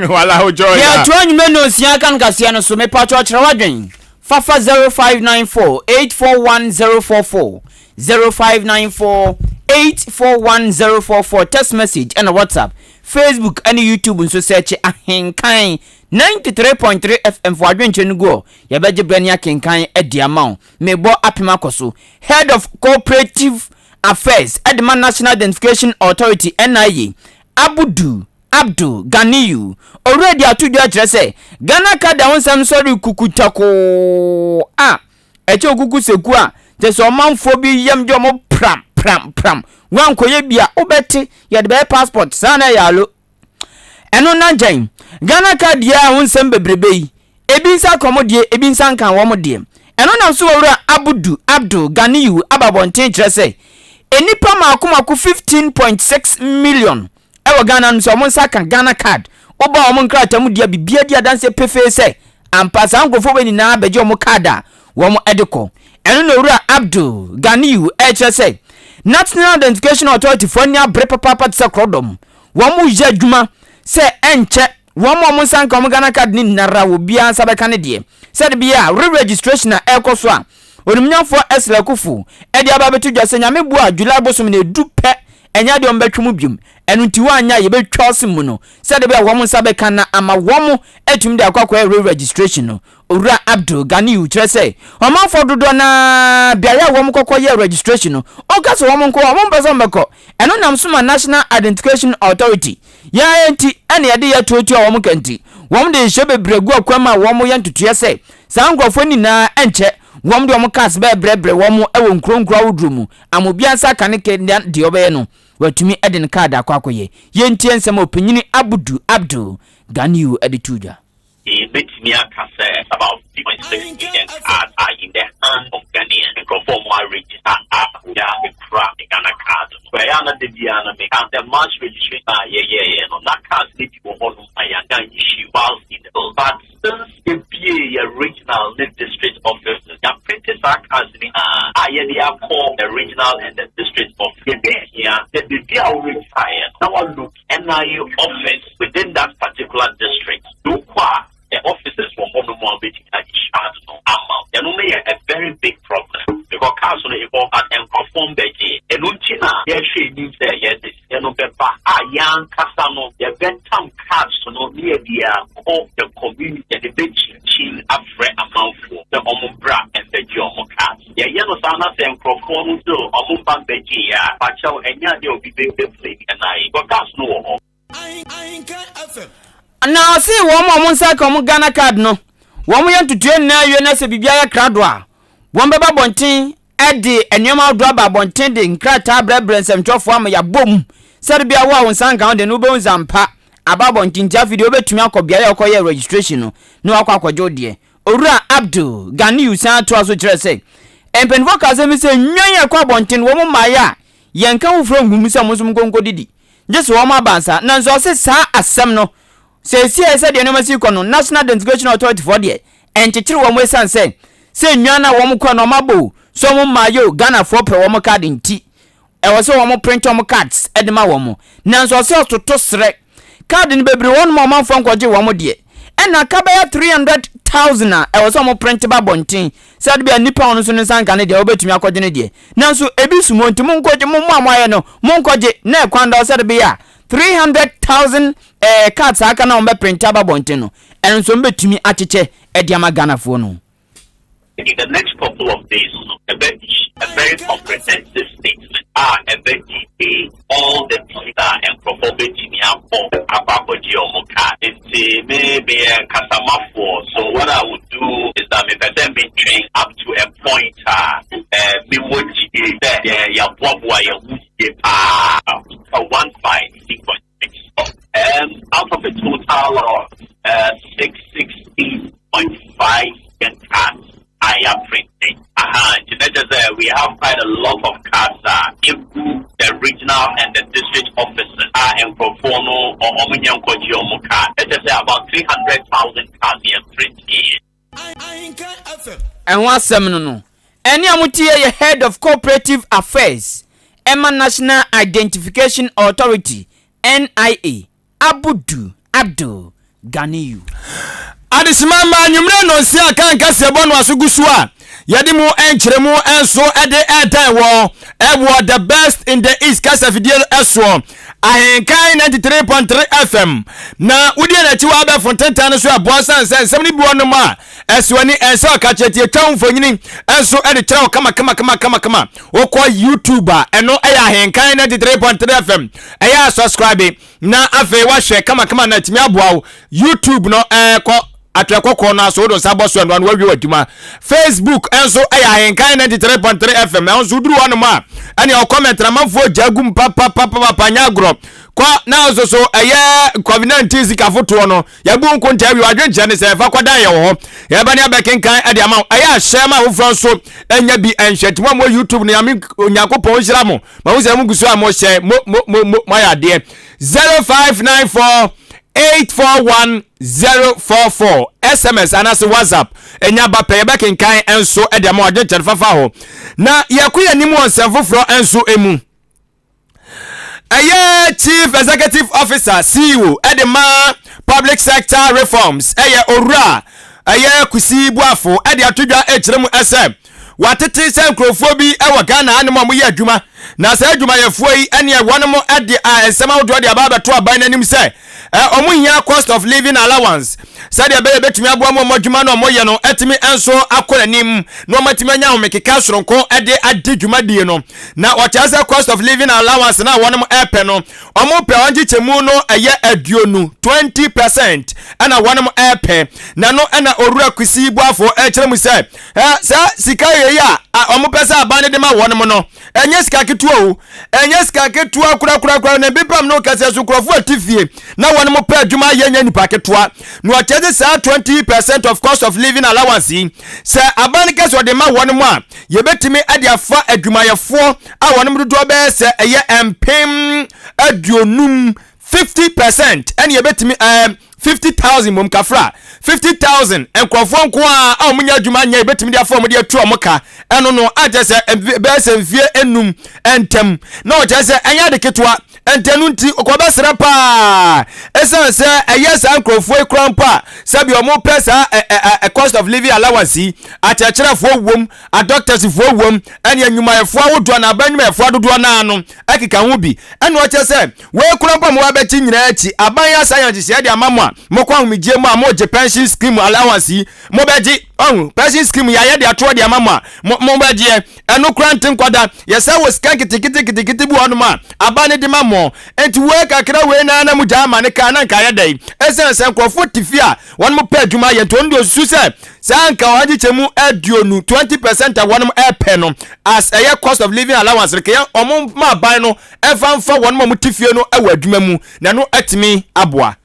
Wala wo joy. Yɛ to anwuma no osia kan kaseɛ no so mepa kyɛ ɔkyerɛ wadwen. Fafa 0594 841044 0594 841044 text message ɛna WhatsApp, Facebook ɛne YouTube nso sɛkye ahenkan 93.3 FM fo adwenkyerɛ no gu hɔ. Yɛbɛgye berɛ ne akenkan adi ama wo. Mebɔ apem akɔ so. Head of Cooperative Affairs de ma National Identification Authority, NIA, Abudu Abdul Ganiyu Owura de ato dwa kyerɛ sɛ Ghana Card a ho nsɛm sɔre kukutakoo a ɛkyɛ okuku sɛku a kyerɛ sɛ ɔmanfoɔ bi yam gye wɔn pram pram pram. Woankɔyɛ bi a, wobɛte, yɛde bɛyɛ passport, saa na ɛyɛ alo. Ɛno nna nkyɛn, Ghana card yi ara ho nsɛm bebrebe yi, ebi nsa ka wɔn deɛ, ebi nsa nka wɔn deɛ. Ɛno nam so Owura Abudu Abdul Ganiyu aba abɔnten kyerɛ sɛ, nnipa mmaako mmaako 15.6 million wɔ Ghana no sɛ wɔn nsa ka Ghana card. Woba wɔn nkrataa mu di a, biribiara di adanseɛ pefee sɛ ampa saa nkurɔfoɔ wei nyinaa bɛgye wɔn card a wɔde kɔ. Ɛno na Owura Abdul Ganiyu rekyerɛ sɛ National Identification Authority foɔ ani abere papaapa te sɛ korɔdɔm. Wɔreyɛ adwuma sɛ ɛnkyɛ wɔn a wɔn nsa nka wɔn Ghana card no nyinara obiara nsa bɛka ne deɛ. Sɛde bia re-registration a ɛrekɔ so a Onimnyamfoɔ Ursula Akuffo de aba abɛto dwa sɛ Nyame boa a July bosome no ɛdu pɛ ɛnyɛ adeɛ a wɔbɛtwe mu biom. Ɛno nti woanyɛ a yɛbɛtwa ɔse mu no sɛde bia wɔn nsa bɛka na ama wɔn atumi de akɔ akɔyɛ re-registration no. Owura Abdul Ganiyu kyerɛ sɛ ɔmanfoɔ dodoɔ no ara beaeɛ a wɔn kɔkɔ yɛɛ registration no woka sɛ wɔn nkɔ a wɔn mpɛ sɛ wɔn bɛkɔ. Ɛno nam so ma National Identification Authority yɛn ara nti ɛna yɛde yɛ tuatua wɔn ka nti wɔn de nhyɛ bebree gu akwan mu a wɔn yɛ ntotoeɛ sɛ saa nkorɔfoɔ nyinaa ɛnkyɛ wɔn de wɔn cars bɛbrɛbrɛ wɔn wɔ nkuro nkuro ahodoɔ mu ama obiara nsa aka ne kɛ deɛ ɔbɛyɛ no watumi de ne card akɔ akɔyɛ. Yɛntie nsɛm a Ɔpanyini Abudu Abdul Ganiyu de too dwa. Yɛbɛtumi aka sɛ about 3.6 million cards are in the hand of Ghanaians, nkurɔfoɔ a wɔn aregister a obiara kura ne Ghana card no. Ɛyɛ a na da biara no meka sɛ mass registration a yɛyɛeɛ no, na cards no bi wɔ hɔnom a yɛannya issue whilst in the field. But since yɛbuee yɛn regional ne district offices, yɛaprinte saa cards no nyinaa a yɛde akɔ the regional and the district office. Yɛbɛhia sɛ baabi a wo register-eɛ no na woalook NIA office within that particular district no wokɔ a the officers wɔ hɔ nom a wobɛtumi a issue card no ama wo. Ɛno no yɛ a very big problem because cards no ɛwɔ but nkurɔfoɔ mbɛgye. Ɛno nti na yɛhwɛ anim sɛ yɛde sika no bɛba a yɛn ankasa no yɛbɛtam cards no ne yɛde akɔ the community yɛde bɛkyinkyin afrɛ amanfoɔ sɛ wɔn mbra mbɛgye wɔn cards. Yɛyɛ no saa na sɛ nkorɔfoɔ no still ɔmo mba mbɛgyeeɛ a, fakyɛw ɛnyɛ adeɛ a obi bɛ bɛ blame NIA because cars no wɔ hɔ. Na ɔsee wɔn a wɔn nsa aka wɔn Ghana card no, wɔn yɛ ntotoeɛ nyinaa wie na sɛ biribi ayɛ krado a, wɔn bɛba abɔnten de nneɛma ahodoɔ aba abɔnten de nkrataa brɛbrɛ nsɛmtwerɛfoɔ ama yɛabɔ mu sɛde bia wo a wo nsa nka wo de no wobɛhu sɛ ampa aba abɔnten nti afei deɛ wobɛtumi akɔ beaeɛ a wokɔyɛɛ registration no na wakɔ akɔgye wo deɛ. Owura Abdul Ganiyu san toaa so kyerɛɛ sɛ, Mpanyinfoɔ kaa asɛm bi sɛ nnwan a ɛkɔ abɔnten wɔn mmaeɛ a yɛnka foforɔ ngu mu sɛ mo nso monkɔ nkɔdidi, gye sɛ wɔn aba ansa. Nanso ɔse saa asɛm no, seesei sɛdeɛ nneɛma si rekɔ no, National Identification Authority foɔ deɛ, ɛnkyekyere wɔn ɛsiane sɛ, sɛ nnwan no a wɔn kɔ no wɔn abɔ o, sɛ wɔn mmaeɛ o, Ghanafoɔ pɛ wɔn card nti, Ɛwɔ sɛ wɔn print wɔn cards de ma wɔn. Nanso ɔsɛ ɔtoto srɛ. Card no bebree wɔ hɔnom a ɔmanfoɔ nkɔgye wɔn deɛ. Ɛna aka bɛyɛ 300,000 a ɛwɔ sɛ wɔn print ba abɔnten sɛ ade bi a nipa a ɔno nso ne nsa nka ne deɛ ɔbɛtumi akɔgye ne deɛ. Nanso ebi sum hɔ nti monkɔgye, mo mo a moayɛ no monkɔgye na ɛkwan da hɔ sɛ de bɛyɛ a 300,000 eh, cards a aka no a wɔbɛ print aba abɔnten no ɛno nso wɔbɛtumi akyekyɛ de ama Ghanafoɔ no. In the next couple of days no, yɛbɛ issue a very comprehensive statement a ɛbɛ detail all the things a nkorɔfoɔ bɛtumi akɔ akɔ akɔgye wɔn card. Nti me meyɛ kasamafoɔ so what I would do is that mepɛ sɛ metwɛn up to a point a eh, mewɔ gyidie sɛ yɛ yɛaboaboa yɛn ho yie paa. One by sequence. Um, out of a total of uh, 616.5 million cards I am printing. Aha, nti na kyerɛ sɛ we have quite a lot of cards a egu the regional and the district offices a nkurɔfoɔ no wɔn nyɛ nkɔgye wɔn card. Ɛkyɛ sɛ about 300,000 cards yɛn printing. Ɛho asɛm no no, ɛne a moteɛ yɛ Head of Cooperative Affairs ɛma National Identification Authority, NIA, Abudu Abdul Ganiyu. Adesima mma anwummerɛ nnɔnsia a kan kaseɛbɔ no aso gu so a yɛde mu nkyerɛmu nso de ɛredan wɔ ɛwɔ the best in the east kasafidie soɔ Ahenkan 93.3 FM na wodie n'akyi wɔ abɛɛfo ntentan no so ɛboa sane sɛ nsɛm no bi wɔ nom a ɛsi w'ani ɛnsɛ ɔka kyerɛ tie twa wo mfonini nso de kyerɛ wo kama kama kama kama kama wokɔ YouTube a ɛno ɛyɛ Ahenkan 93.3 FM ɛyɛ a subscribe na afei wahwɛ kama kama na atumi aboa wo YouTube no ɛkɔ. Atwerɛ kɔkɔɔ no aso wode nsa bɔ so ɛno ano wawie w'adwuma. Facebook nso ɛyɛ Ahenkan 93.3 FM. Ɛho nso woduru hɔnom a ɛne ɔkɔmɛnt na amanfoɔ gya gum papapapapa nyɛ agorɔ. Kɔ na nso so ɛyɛ COVID-19 sika fotoɔ no yɛbu nkontaa wie wadwenkyerɛ ne sɛ ɛfa kɔdan yɛ wɔ hɔ. Yɛba ne abɛkenkan ɛde ama wo. Ɛyɛ ahyɛ ma afoforɔ nso ɛnya bi ɛnhwɛ. Nti mo a mo YouTube no Nyame Onyankopɔn nhyira mo. Mahu sɛ mo gu so a mo hyɛ mo mo mo mo moayɛ adeɛ. 0594 841 044 sms anaasɛ whatsapp ɛnya ba pɛ yɛbɛkenkan nso de ama wadwenkyɛre fafa hɔ na yɛkɔ yɛn anim wɔ nsɛm foforɔ nso mu ɛyɛ chief executive officer ceo ɛde ma public sector reforms ɛyɛ owura ɛyɛ kusi buafo ɛde ato dwa ɛkyerɛ mu ɛsɛ Wɔatete sɛ nkurɔfoɔ bi wɔ Ghana hanom a wɔyɛ adwuma, na saa adwumayɛfoɔ yi ɛneɛ wɔnom de a nsɛm ahodoɔ de aba abɛto aban no anim sɛ wɔn hia cost of living allowance sɛdeɛ ɛbɛyɛ bɛtumi aboa mu wɔn adwuma no wɔyɛ no atumi nso akɔ n'anim na wɔn atumi anya ahomekeka soronko de adi dwumadie no. Na wɔkyerɛ sɛ cost of living allowance no a wɔnom ɛpɛ no Wɔn pɛ wɔn nkyekyɛmu no ɛyɛ aduonu, 20%, ɛna wɔnom ɛpɛ. Na no ɛna Owura Kwesi Boafo ɛkyerɛ mu sɛ, ɛ saa sika yei a wɔn pɛ sɛ aban no de ma wɔnom no, ɛnyɛ sika ketewa o, ɛnyɛ sika ketewa korakorakora. Na ebi pam no kɛseɛ so nkurɔfoɔ a ɛte fie na wɔnom pɛ adwuma ayɛ nyɛ nipa ketewa. Na ɔkyerɛ sɛ saa 20% of cost of living allowance yi, sɛ aban no kɛsɛ ɔde ma wɔnom a, yɛbɛtumi de afa adwumayɛfoɔ a wɔn dodoɔ bɛyɛ sɛ ɛyɛ 50,000, 50%, ɛne yɛbɛtumi ɛɛ 50,000 mmom kafra 50,000 nkurɔfoɔ nko a a wɔn nyɛ adwuma nyɛ yɛbɛtumi de afa wɔn de atu wɔn ka ɛno no akyɛ sɛ bɛyɛ sɛ mfie enum ntam na ɔkyerɛ sɛ ɛnyɛ ade ketewa ntɛno nti ɔkɔbɛsrɛ paa ɛsiane sɛ ɛyɛ saa nkurɔfoɔ yi koraa mpo a sɛbi wɔn pɛ saa ɛ ɛ cost of living allowance yi akyerɛkyerɛfoɔ wom adɔktɛsfoɔ wom ɛne nnwumayɛfoɔ ahodoɔ na aban nnwumayɛfoɔ dodoɔ no ara no ɛkeka ho bi ɛna ɔkyerɛ sɛ wei kora mpo a mowɔ abɛkyi nyinaa akyi aban yi asan yɛ nhyehyɛeɛ de ama mo a mokɔ ahomegyeɛ mu a mogye pension scheme allowance yi mobɛgye ɔho pension scheme yɛayɛ de atoɔ de ama mo a mobɛgyeɛ ɛno kora nte nkɔda yɛsɛ wɔ sika nketenkete nketenkete bi hɔnom a aban no de ma mo nti wei kakra wei na na mogya ama ne kaa na nka ayɛ dɛn ɛsiane sɛ nkurɔfoɔ te fie a wɔn pɛ adwuma yɛ nti wɔn deɛ osusu sɛ saa nka wɔn agyekyɛ mu aduonu 20% a wɔn ɛpɛ no as ɛyɛ cost of living allowance no kɛyɛ wɔn ma aban no ɛfa nfa wɔn a wɔn te fie no ɛwɔ adwuma mu na ɛno ɛtumi aboa.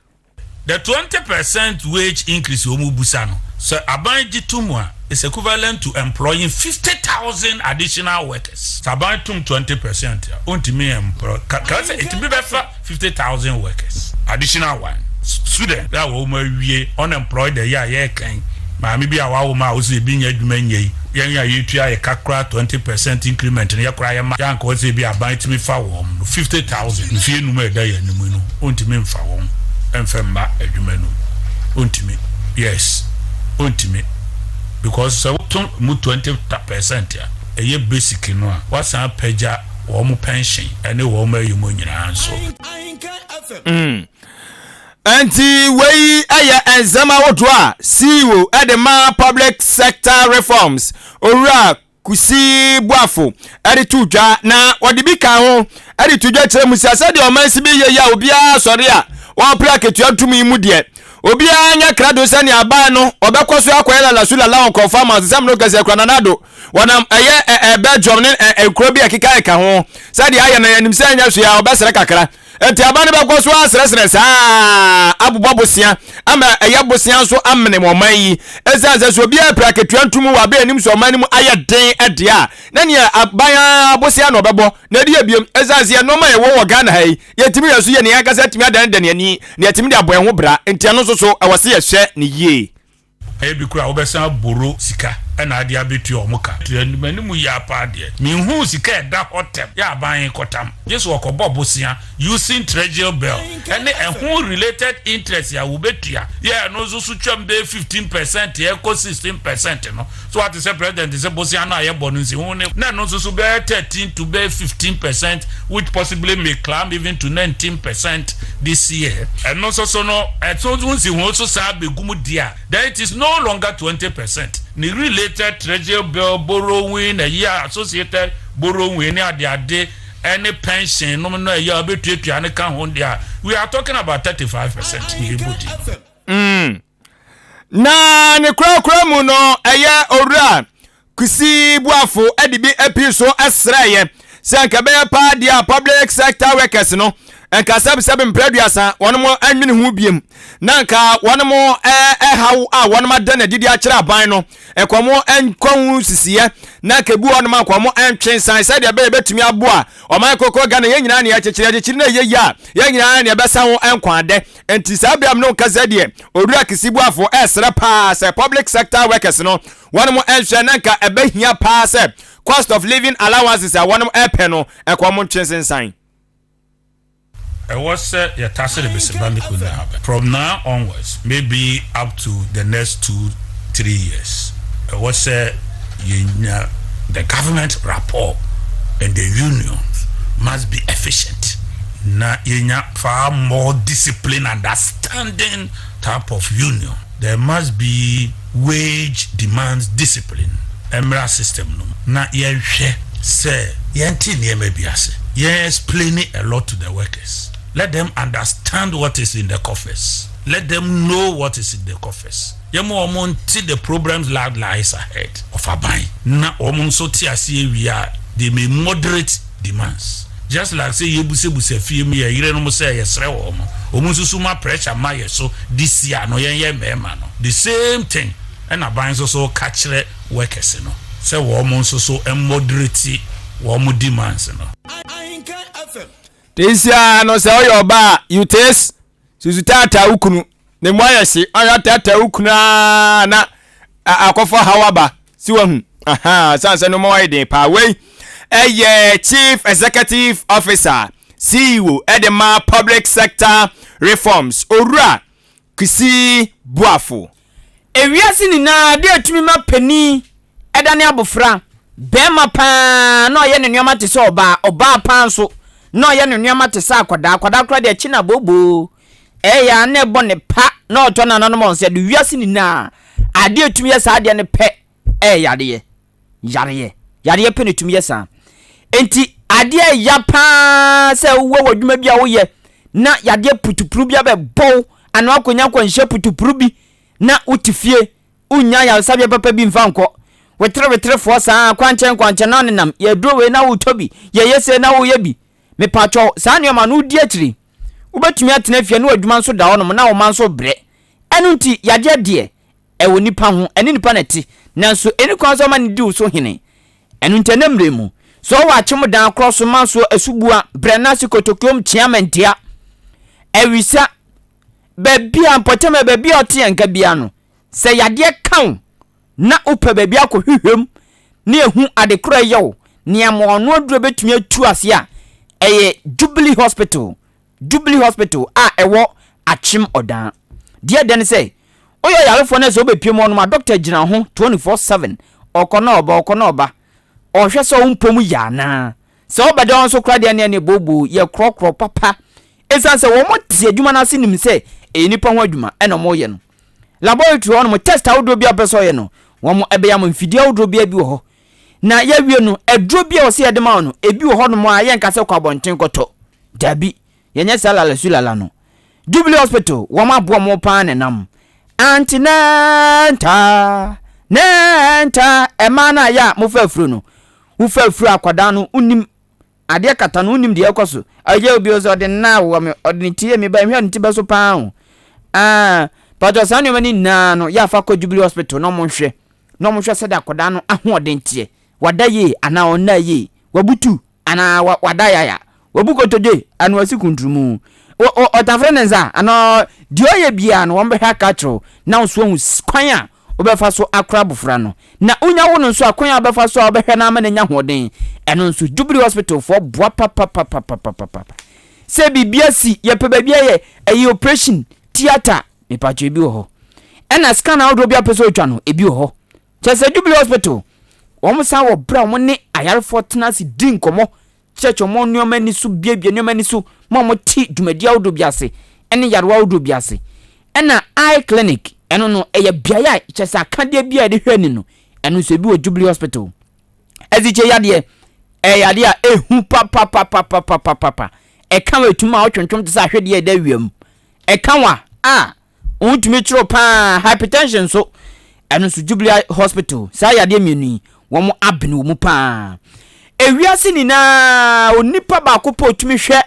The 20% wage increase wɔn busa no, sɛ aban gye to mu a, is equivalent to employing 50,000 additional workers. Sɛ aban tom 20% a, ontumi employ, ka ka sɛ etumi bɛfa 50,000 workers additional one. Student a wɔn awie unemployed ɛyɛ a yɛreka yi, maame bi a wawo ma a ɔsɛ ebi nyɛ adwuma nyɛ yi, yɛn a yɛtua yɛ ka koraa 20% increment no yɛ koraa yɛma yɛ anka ɔsɛ ebi aban tumi fa wɔn no 50,000 mfie num a ɛda yɛn anim yi no ontumi nfa wɔn mfa mma adwuma no mu ontumi yes ontumi because sɛ woto mu 20% a ɛyɛ basic no a wasan apagya wɔn pension ne wɔn ayi mu nyinaa nso. Mm. Nti wei yɛ nsɛm ahodoɔ a CEO de ma Public Sector Reforms Owura Kusi Boafo de to dwa na wɔde bi ka ho de to dwa kyerɛ mu sɛ sɛdeɛ ɔman si bi yɛ yi a obiara sɔre a wɔpere akatua ntumi mu deɛ obiara nyɛ krado sɛnea aban no ɔbɛkɔ so akɔyɛ lalasu lala wɔ nkurɔfoɔ ama sɛm no kɛseɛ kora Nana Addo wɔnam ɛyɛ ɛ Belgium ne ɛ nkuro bi a ɛkeka ɛka ho sɛdeɛ ayɛ no yɛnim sɛ ɛnyɛ hwee a ɔbɛsrɛ kakra nti aba no bɛkɔ so asrɛsrɛ saa abobɔ bosea ama ɛyɛ bosea nso amene wɔn ɔman yi ɛsiane sɛ sɛ obiara pɛ akatua ntom wɔ abɛ anim sɛ ɔman no mu ayɛ den ɛdeɛ a na neɛ aban ara bosea na ɔbɛbɔ na ɛde yɛ biom ɛsiane sɛ yɛ nneɛma yɛwɔ wɔ Ghana ha yi yɛtumi yɛ so yɛ ne yɛn ankasa atumi adanedane ani na yɛtumi de abɔ yɛn ho bra nti ɛno nso so ɛwɔ sɛ yɛhwɛ ne yie. Ebi koraa wobɛsan aboro sika na ade abetua wɔn ka. M'anim yea paa deɛ, menhuu sika a ɛda hɔ tɛm yɛ aban kɔtam. Gye sɛ wɔkɔbɔ bosea using treasury bill ne ɛho related interest a wobetua yɛ ɛno nso so twam bɛyɛ 15% ɛkɔ 16% no. So wate sɛ president sɛ bosea no a yɛbɔ no nsiho ne na ɛno nso so bɛyɛ 13 to bɛyɛ 15% which possibly may climb even to 19% this year. Ɛno nso so no ɛso nsiho nso saa bɛgu mu deɛ a then it is no longer 20%. Ne related treasury bill borrowing ɛyi a associated borrowing ne adeade ɛne pension nom no ɛyɛ a wobɛtuatua ne ka ho deɛ a we are talking about 35% ne yɛbɔ di. Mm. Na ne korakora mu no, ɛyɛ Owura Kwesi Boafo de bi apii so srɛeɛ sɛ anka ɛbɛyɛ paa deɛ a public sector workers no nka sɛbesɛbe mprɛ aduasa wɔnom nwene ho biem na anka wɔnom ɛhaw a wɔnom ada no adi de akyerɛ aban no nka wɔn nkɔ ho sisiɛ na anka ebi wɔnom anka wɔn ntwe nsan sɛdeɛ ɛbɛyɛ bɛtumi aboa ɔman kɔkɔɔ Ghana yɛn nyinaa ne yɛkyekyere yɛkyekyere na ɛyɛ yie a yɛn nyinaa ne ɛbɛsa ho nkwaadɛ nti saa berɛ a mene wo kasa deɛ Owura Kwesi Boafo ɛresrɛ paa sɛ public sector workers no Wɔnom nhwɛ na nka ɛbɛhia paa sɛ cost of living allowances a wɔnom ɛpɛ no nka wɔn ntwe nsensan. Ɛwɔ sɛ yɛtase de bese ba ne kunu aba. From now onwards, maybe up to the next 2, 3 years, ɛwɔ sɛ yɛnya the government rapport and the unions must be efficient na yɛnya far more discipline, understanding type of union. There must be wage demands discipline mmra system no na yɛnhwɛ sɛ yɛnte nneɛma bi ase. Yɛn explain a lot to the workers. Let them understand what is in the coffers. Let them know what is in the coffers. Yɛma wɔn nte the problems that lies ahead of aban na wɔn nso te aseɛ wie a, they may moderate demands, just like say yɛbusabusa fie mu yɛ yerenom sɛ yɛsrɛ wɔn mo wɔn nso so ma pressure ma yɛ so this year no. Yɛn yɛ mmarima no, the same thing ɛna aban nso so ka kyerɛ workers no sɛ wɔn nso so moderate wɔn demands no. Tesia no sɛ ɔyɛ ɔbaa a you taste susu taataa wo kunu ne mu ayɛ hye ɔyɛ taataa wo kunu aa na akɔfɔ haw aba si wahu aha san sɛ no ma wayɛ den paa. Wei ɛyɛ Chief Executive Officer, CEO, ɛde ma Public Sector Reforms, Owura Kwesi Boafo. Ewiase nyinaa de atumi ma panin ɛda ne abofra bɛrima paa na ɔyɛ ne nneɛma te sɛ ɔbaa, ɔbaa paa nso na ɔyɛ ne nneɛma te sɛ akwadaa. Akwadaa koraa deɛ akyi na booboo ɛyɛ a na ɛbɔ ne pa na ɔtɔ nananom ɔn sɛ de wiase nyinaa adeɛ etumi yɛ saa adeɛ no pɛ ɛyɛ yareɛ. Yareɛ, yareɛ pɛ na etumi yɛ saa. Nti adeɛ ɛya paa sɛ wowɔ wɔ adwuma bi a woyɛ na yadeɛ putupuru bi abɛbɔw ano akɔnya akɔnhyɛ putupuru bi na wote fie wonya yaresabea papa bi mfa nkɔ wetere weterefoɔ saa kwankyɛn kwankyɛn na ɔnenam yɛduro wei na wotɔ bi yɛyɛ sei na woyɛ bi. Mepatwɔ saa nneɛma no wodi akyiri wobɛtumi atena fie na w'adwuma nso da hɔnom na wo ma nso brɛ. Ɛno nti yadeɛ deɛ ɛwɔ nipa ho, ɛne nipa na ɛte, nanso ɛni kwan sɛ ɔma ne di wo so hene. Ɛno nti ɛnɛ mmerɛ mu sɛ ɔwɔ akyem dan korɔ so ma so asubua brɛ no ase kotokuom kyea mantia awisa baabi a mpɔtam a baabi a ɔte yɛn nka bia no sɛ yadeɛ ka wo na wopɛ baabi akɔhwehwɛm na ehu ade korɔ ɛyɛ wo nea ma ɔno aduro bɛtumi atu ase a, ɛyɛ Jubilee Hospital. Jubilee Hospital a ɛwɔ Akyem Ɔdan. Deɛ ɛdɛ ne sɛ woyɛ ɔyarefoɔ no sɛ wobɛpie mu ɔnom a, dɔkta gyina ho 24/7, ɔkɔ na ɔba, ɔkɔ na ɔba, ɔhwɛ sɛ wo mpɔ mu yɛ anaa sɛ wobɛda hɔ nso koraa deɛ ne ɛne booboo yɛ korɔkorɔ papa, ɛsiane sɛ wɔn te adwuma no ase nim sɛ ɛyɛ nipa ho adwuma ɛna wɔyɛ no. Laboratory hɔ nom, test ahodoɔ bi a wopɛ sɛ ɔyɛ no, wɔn ɛbɛyɛ ama mfidie ahodoɔ bi bi wɔ hɔ na yɛawie no. Aduro bi a wɔsɛ yɛde ma wo no, ebi wɔ hɔnom a yɛnka sɛ kɔ abɔnten kɔtɔ. Dabi, yɛnyɛ saa lalasu lala no. Jubilee Hospital, wɔn aboa mo paa ne nam antenatal nɛnta ɛmaa no a yɛ a mofa afuro no, wofa afuro akwadaa no wonim adeɛ kata no, wonim deɛ ɛkɔ so. Ɛyɛ obi sɛ ɔde nna wɔ me, ɔde ne ti yɛ me ba nhwɛ ne ti bɛ so paa o. Aa patɔ saa nneɛma no nyinaa no yɛ afa kɔ Jubilee Hospital na ɔmo nhwɛ na ɔmo hwɛ sɛdeɛ akwadaa no ahoɔden teɛ, wada yie anaa ɔnna yie, wabutu anaa wada yaya, wabu kotodwe anaa wasi kunturumu, ɔtafere ne nsa anaa deɛ ɔyɛ biara no, wɔn bɛhwɛ aka akyerɛw na nso ahu kwan a wobɛfa so akora abofra no. Na wonya wo no nso a, kwan a wobɛfa so a wobɛhwɛ no ama no anya ahoɔden, ɛno nso Jubilee Hospital foɔ boa papapapapapapa. Sɛ biribi asi, yɛpɛ baabi ayɛ ɛyɛ operation theatre, mepatwɛ ebi wɔ hɔ. Ɛna scan ahodoɔ bi a wopɛ sɛ otwa no, ebi wɔ hɔ. Kyerɛ sɛ Jubilee Hospital, wɔn san wɔ berɛ a wɔn ne ayarefoɔ tena ase di nkɔmmɔ, kyerɛkyerɛ wɔn nneɛma ani so, biabia nneɛma ani so ma wɔn te dwumadi ahodoɔ bi ase ne yarewa ahodoɔ bi ase. Ɛna eye clinic, ɛno no ɛyɛ beaeɛ a kyerɛ sɛ akadeɛ bi a yɛde hwɛ ani no, ɛno nso ebi wɔ Jubilee Hospital. Ɛsikye yadeɛ, ɛyɛ yadeɛ a ehu papapapapapapa. Ɛka wɔ etum a ɔtwentwem te sɛ ahwedeɛ a ɛda awia mu. Ɛka wa a. Wo tumi kyerɛw paa, hypertension nso, ɛno nso Jubilee Hospital, saa yadeɛ mmienu yi, wɔn abene wɔ mu paa. Ewiase nyinaa, onipa baako pɛ otumi hwɛ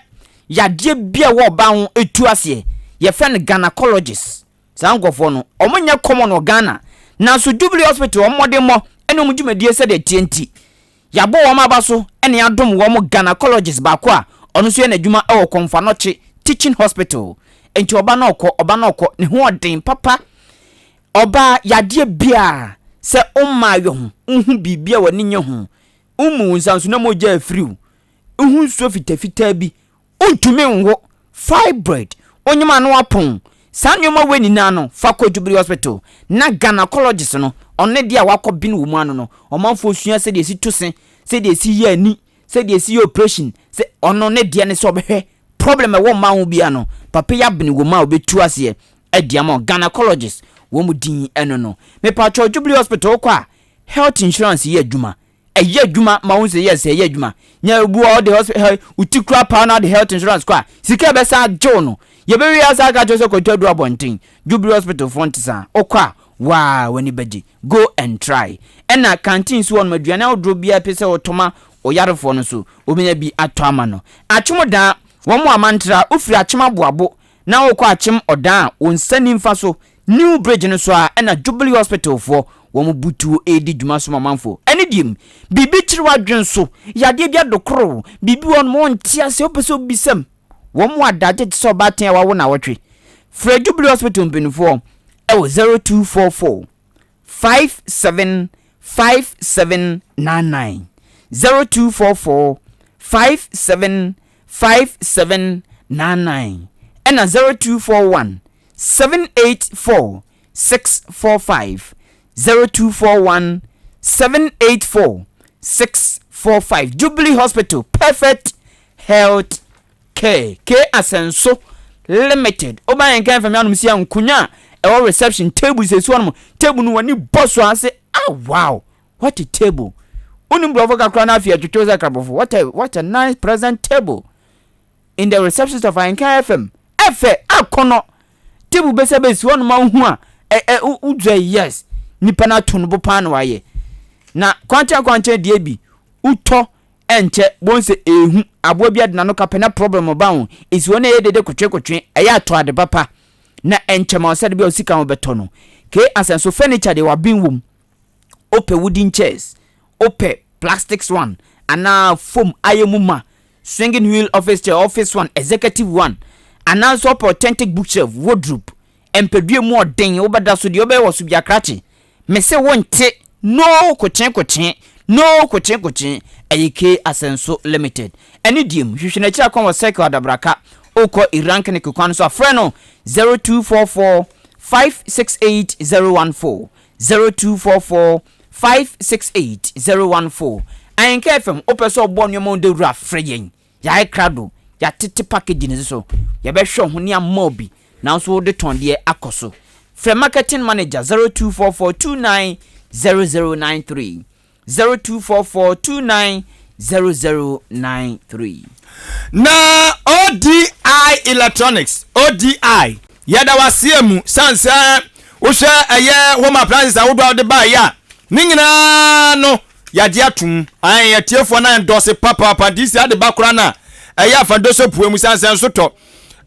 yadeɛ bi a ɛwɔ ɔbaa ho etu aseɛ, yɛfrɛ no gynecologist. Saa nkorɔfoɔ no, wɔn nyɛ common wɔ Ghana, nanso Jubilee Hospital wɔn mmɔdemmɔ ne wɔn dwumadie sɛdeɛ ɛteɛ nti, Yɛabɔ wɔn aba so na yɛadom wɔn gynaecologist baako a ɔno nso yɛ n'adwuma wɔ Komfo-Anokye Teaching Hospital. Enti ɔba na ɔkɔ, ɔba na ɔkɔ, ne ho ɔden papa. Ɔbaa, yadeɛ biara, sɛ wommaa yɔ ho, wohu biribi a w'ani nnye ho, wommu wo nsa nso na mogya afiri wo, wohu nsuo fitafitaa bi, Wontumi nwo, fibroid, onyem ano apɔn, saa nnoɔma wei nyinaa no fa kɔ Jubilee Hospital na gynaecologist no ɔno ne deɛ a wakɔ ben wɔ mu ano no ɔmanfoɔ sua sɛdeɛ yɛsi to se, sɛdeɛ yɛsi yɛ ani, sɛdeɛ yɛsi yɛ operation, sɛ ɔno ne deɛ ne sɛ ɔbɛhwɛ problem ɛwɔ mmaa ho biara no papa yi abene wɔ mu a ɔbɛtu aseɛ adi ama wo, gynaecologist wɔn mu din ɛno no. Mepatwɔ Jubilee Hospital wokɔ a health insurance yɛ adwuma Ɛyɛ adwuma ma wohu sɛ yes ɛyɛ adwuma. Nya obi wɔ hɔ ɔde hosp hɛ wo ti kura paa na ɔde health insurance kɔ a, sika a ɛbɛsan agye wo no, yɛbɛwie asan aka akyerɛ wo sɛ kɔtɔ aduru abɔnten. Jubilee Hospital foɔ nte saa. Wokɔ a, waa w'ani bɛgye. Go and try. Ɛna canteen nso wɔ hɔnom, aduane ahodoɔ biara pɛ sɛ wotɔ ma ɔyarefoɔ no nso, wobɛnya bi atɔ ama no. Akyem daa, wɔn wɔ Amantra, wofiri Akyem Aboabo na wokɔ Akyem Ɔdaa a, wo nsa nimfa so, New bridge no so ara na Jubilee Hospital foɔ wɔn butuo redi dwuma som amanfoɔ. Ɛne deɛ mu, biribi kyere w'adwene so, yadeɛ bi adokoro wo, biribi wɔ hɔ nom wonte aseɛ, wopɛ sɛ wobisa mu. Wɔn wɔ adagye te sɛ ɔbaatan a wawo nawɔtwe. Frɛ Jubilee Hospital mpanimfoɔ wɔ 0244 57 5799, 0244 57 5799 ɛna 0241 784 645 0241 784 645 Jubilee Hospital Perfect Health Care K Asɛnso Limited woba yɛn kan fam anom si nkonya a ɛwɔ reception table sɛ si hɔnom table no w'ani bɔ so ase ah wow what a table wonim borɔfo kakra na afei atwitwo sɛ krabɔfo what a what a nice present table in the reception of Ahenkan FM ɛfɛ akɔnɔ table bɛsɛ bɛsi hɔ nom ahu a ɛ ɛ wodwa yes nipa no ato no bo paa na wayɛ na kwankyɛn kwankyɛn deɛ bi wotɔ ɛnkyɛ bon sɛ ehu aboa bi adena no kapɛ na problem ba ho esi hɔ na ɛyɛ dede kotwe kotwe ɛyɛ atɔ ade papa na ɛnkyɛ ma ɔsɛ de bi a osika ho bɛtɔ no ke asɛnso furniture deɛ waben wom wopɛ wooden chairs wopɛ plastics one anaa foam ayɛ mu ma Swinging wheel office chair, office one, executive one, anaa nso ɔpɛ authentic bookshelf, wardrobe, mpadua mu ɔden, wobɛda so deɛ wobɛyɛ wɔ so bia krakye. Mese wonte no kokyee kokyee, no kokyee kokyee, ɛyɛ K Asɛnso Limited. Ɛne deɛ mu, hwehwɛ n'akyiri akwan wɔ Circle Adabraka, wokɔ Iran Clinic kwan no so a, frɛ no 0244 568 014, 0244 568 014 Ahenka FM wopɛ sɛ ɔbɔ nneɛma ho dawuro a frɛ yɛn yɛayɛ krado yɛatete package no so yɛbɛhwɛ wo ho ne ama wo bi nanso wode tɔn deɛ akɔ so frɛ marketing manager 0244 29 0093 0244 29 0093. Na ODI Electronics, ODI, yɛda wo aseɛ mu sane sɛ wohwɛ ɛyɛ home appliances ahodoɔ a wode baeɛ a ne nyinaa no yɛagye atom. Ae, atiefoɔ no endorse papaapa nti sɛ ade ba koraa no a ɛyɛ afandoso pue mu sane sɛ nso tɔ.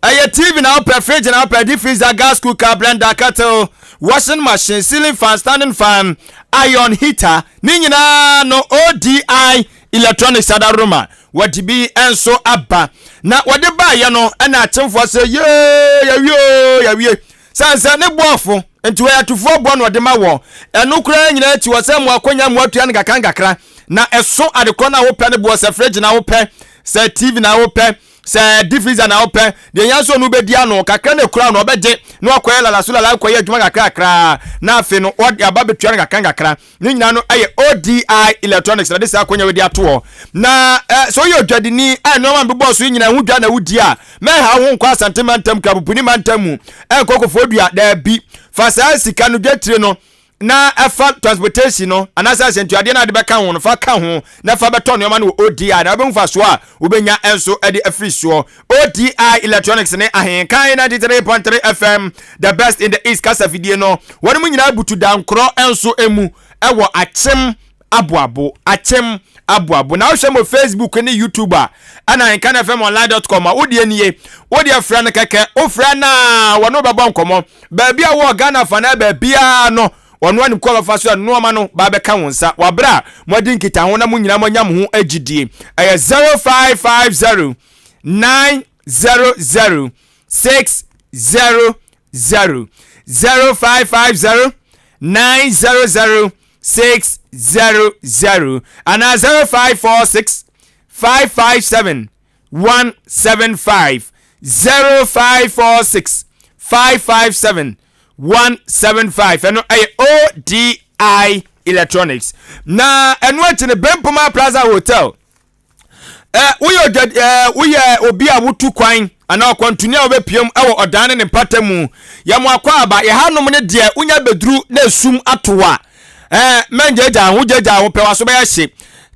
Ɛyɛ TV na wopɛ, fridge na wopɛ, deep freezer, gas cooker, blender, kettle, washing machine, ceiling fan, standing fan, iron, heater, ne nyinaa no ODI Electronics Adaroma wɔde bi nso aba. Na wɔde baeɛ no ɛna akyemfoɔ sɛ yee yɛwie o yɛwie. Sane sɛ ne boɔfo nti wɔyɛ atufoɔ boɔ na wɔde ma wɔ. Ɛno koraa nyinaa akyi wɔ sɛ mo akonya mo atua no nkakra nkakra. Na ɛso adekorɔ no a wopɛ no boɔ sɛ fridge na wopɛ, sɛ TV na wopɛ, Sɛ deep freezer na wopɛ, deɛ hia nso ɔno bɛdi ano, kakra na ɛkura no ɔbɛgye na wakɔyɛ lalaso lala akɔyɛ adwuma kakrakra na afei no ɔde aba bɛtua no kakra nkakra. Ne nyinaa no ɛyɛ ODI Electronics na de saa akɔnya wei de ato hɔ. Na eh, sɛ woyɛ odwadini a nneɛma bebɔɔ so yi nyinaa ho dwa na wodi a, mɛha wo ho nkɔ Asante mantam, Krabopuni mantam mu, ɛnkɔ Koforidua, daabi. Fa saa sika no, dwatire no, na ɛfa transportation no anaasɛ asɛntuadeɛ no a de bɛka ho no fa ka ho na fa bɛtɔ nneɛma no wɔ ODI na wobɛhu mfasoɔ a wobɛnya nso de afiri soɔ. ODI Electronics ne Ahenkan 93.3 FM, the best in the East kasafidie no, wɔn mu nyinaa butu dankorɔ nso mu wɔ Akyem Aboabo, Akyem Aboabo. Na wohwɛ mo Facebook ne YouTube a, ɛna ahenkanfmonline.com a, wodeɛ nie, wodeɛ frɛ no kɛkɛ, wofrɛ no a wɔne wobɛbɔ nkɔmmɔ. Baabi a wɔ Ghana fa na baabiara no, wɔn anim kɔ bɛfa so a nneɛma no ba bɛka wo nsa. Wɔ a moadi nkitaho na mo nyinaa moanya mo ho agyidie. Ɛyɛ 0550 900 600 0550 900 600 anaa 0546 557 175, 0546 557 175. Ɛno ɛyɛ ODI Electronics. Na ɛno akyi no, Bempoma Plaza Hotel. Woyɛ ɔdwa woyɛ obi a wotu kwan anaa ɔkwantuni a wobɛpiam wɔ ɔdan ne ne mpata mu, yɛ mo akɔ aba yɛhanom ne deɛ wonya bɛduru na esum ato a, mɛngyaagyaa ho, gyaagyaa ho pɛ waso bɛyɛ hye.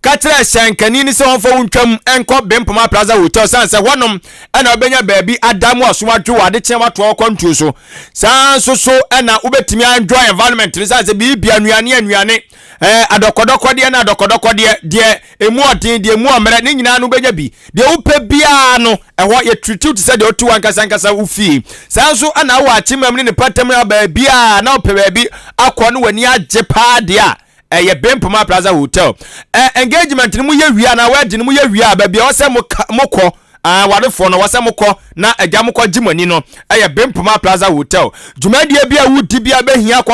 Ka kyerɛ hyɛnkani ne sɛ wɔmfa wo ntwam nkɔ Bempoma Plaza Hotel, sane sɛ hɔnom ɛna wobɛnya baabi ada mu aso adwo wɔ adekyea watoa wɔkwantuo so. Saa nso so ɛna wobɛtumi enjoy environment no, sane sɛ biribia nnuane nnuane, adɔkɔdɔkɔdeɛ ne adɔkɔdɔkɔdeɛ, deɛ emu ɔden, deɛ emu ɔmmerɛ, ne nyinaa no wobɛnya bi. Deɛ wopɛ biara no ɛhɔ yɛtiritiw te sɛ deɛ wote ankasa ankasa wo fie. Saa nso ɛna wɔ akyemam ne ne patam a baabiara na wopɛ baabi akɔ no w'ani agye paa deɛ a, ɛyɛ Bempoma Plaza Hotel. Engagement no mu yɛ wie anaa wedding no mu yɛ wie a, baabi a wɔsɛ mokɔ awarefoɔ no wɔsɛ mokɔ na agya mokɔ gye mo ani no ɛyɛ Bempoma Plaza Hotel. Dwumadie bi a wodi bi a bɛhia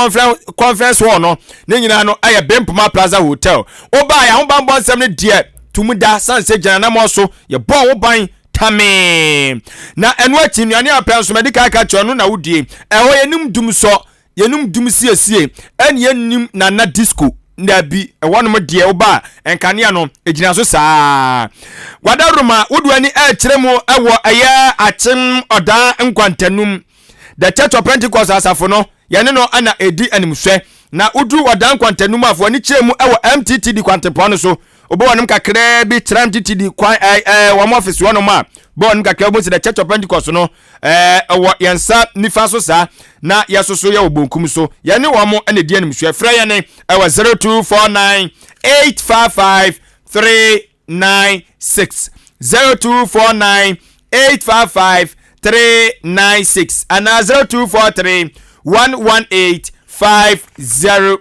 conference hall no ne nyinaa no ɛyɛ Bempoma Plaza Hotel. Wobaa yɛn ahobanbɔ nsɛm no deɛ tum da san sɛ gyina nam so yɛbɔ wo ban tamee. Na ɛno akyi nnuane a pɛ nso mɛde ka kyerɛ no na wodie ɛhɔ. Yɛnim dum sɔ, yɛnum dum siesie, ɛne yɛnim nana disco dabi. Ɛhɔnom deɛ woba a nkanea no ɛgyina so saa. Wadaroma wode ani ɛkyerɛ mu ɛwɔ ɛyɛ Akyem Ɔdaa nkwantanum, The Church of Pentecost asafo no yɛne no ana ɛdi animhwɛ. Na woduru Ɔdaa nkwantanum a, fo ani kyerɛ mu ɛwɔ MTTD kwantempɔn no so. Wobɛ wɔnom kakraa bi kyerɛ MTTD kwan ɛɛ ɛɛ wɔn ɔfisi hɔnom a, bɛ wɔnom kakraa bi sɛ The Church of Pentecost no ɛwɔ yɛn nsa nifa so saa, na yɛsoso yɛ wɔ bonkum so. Yɛne wɔn na ɛdi animhwɛ. Frɛ yɛne ɛwɔ 0249 855 396, 0249 855 396 anaa 0243 118 500.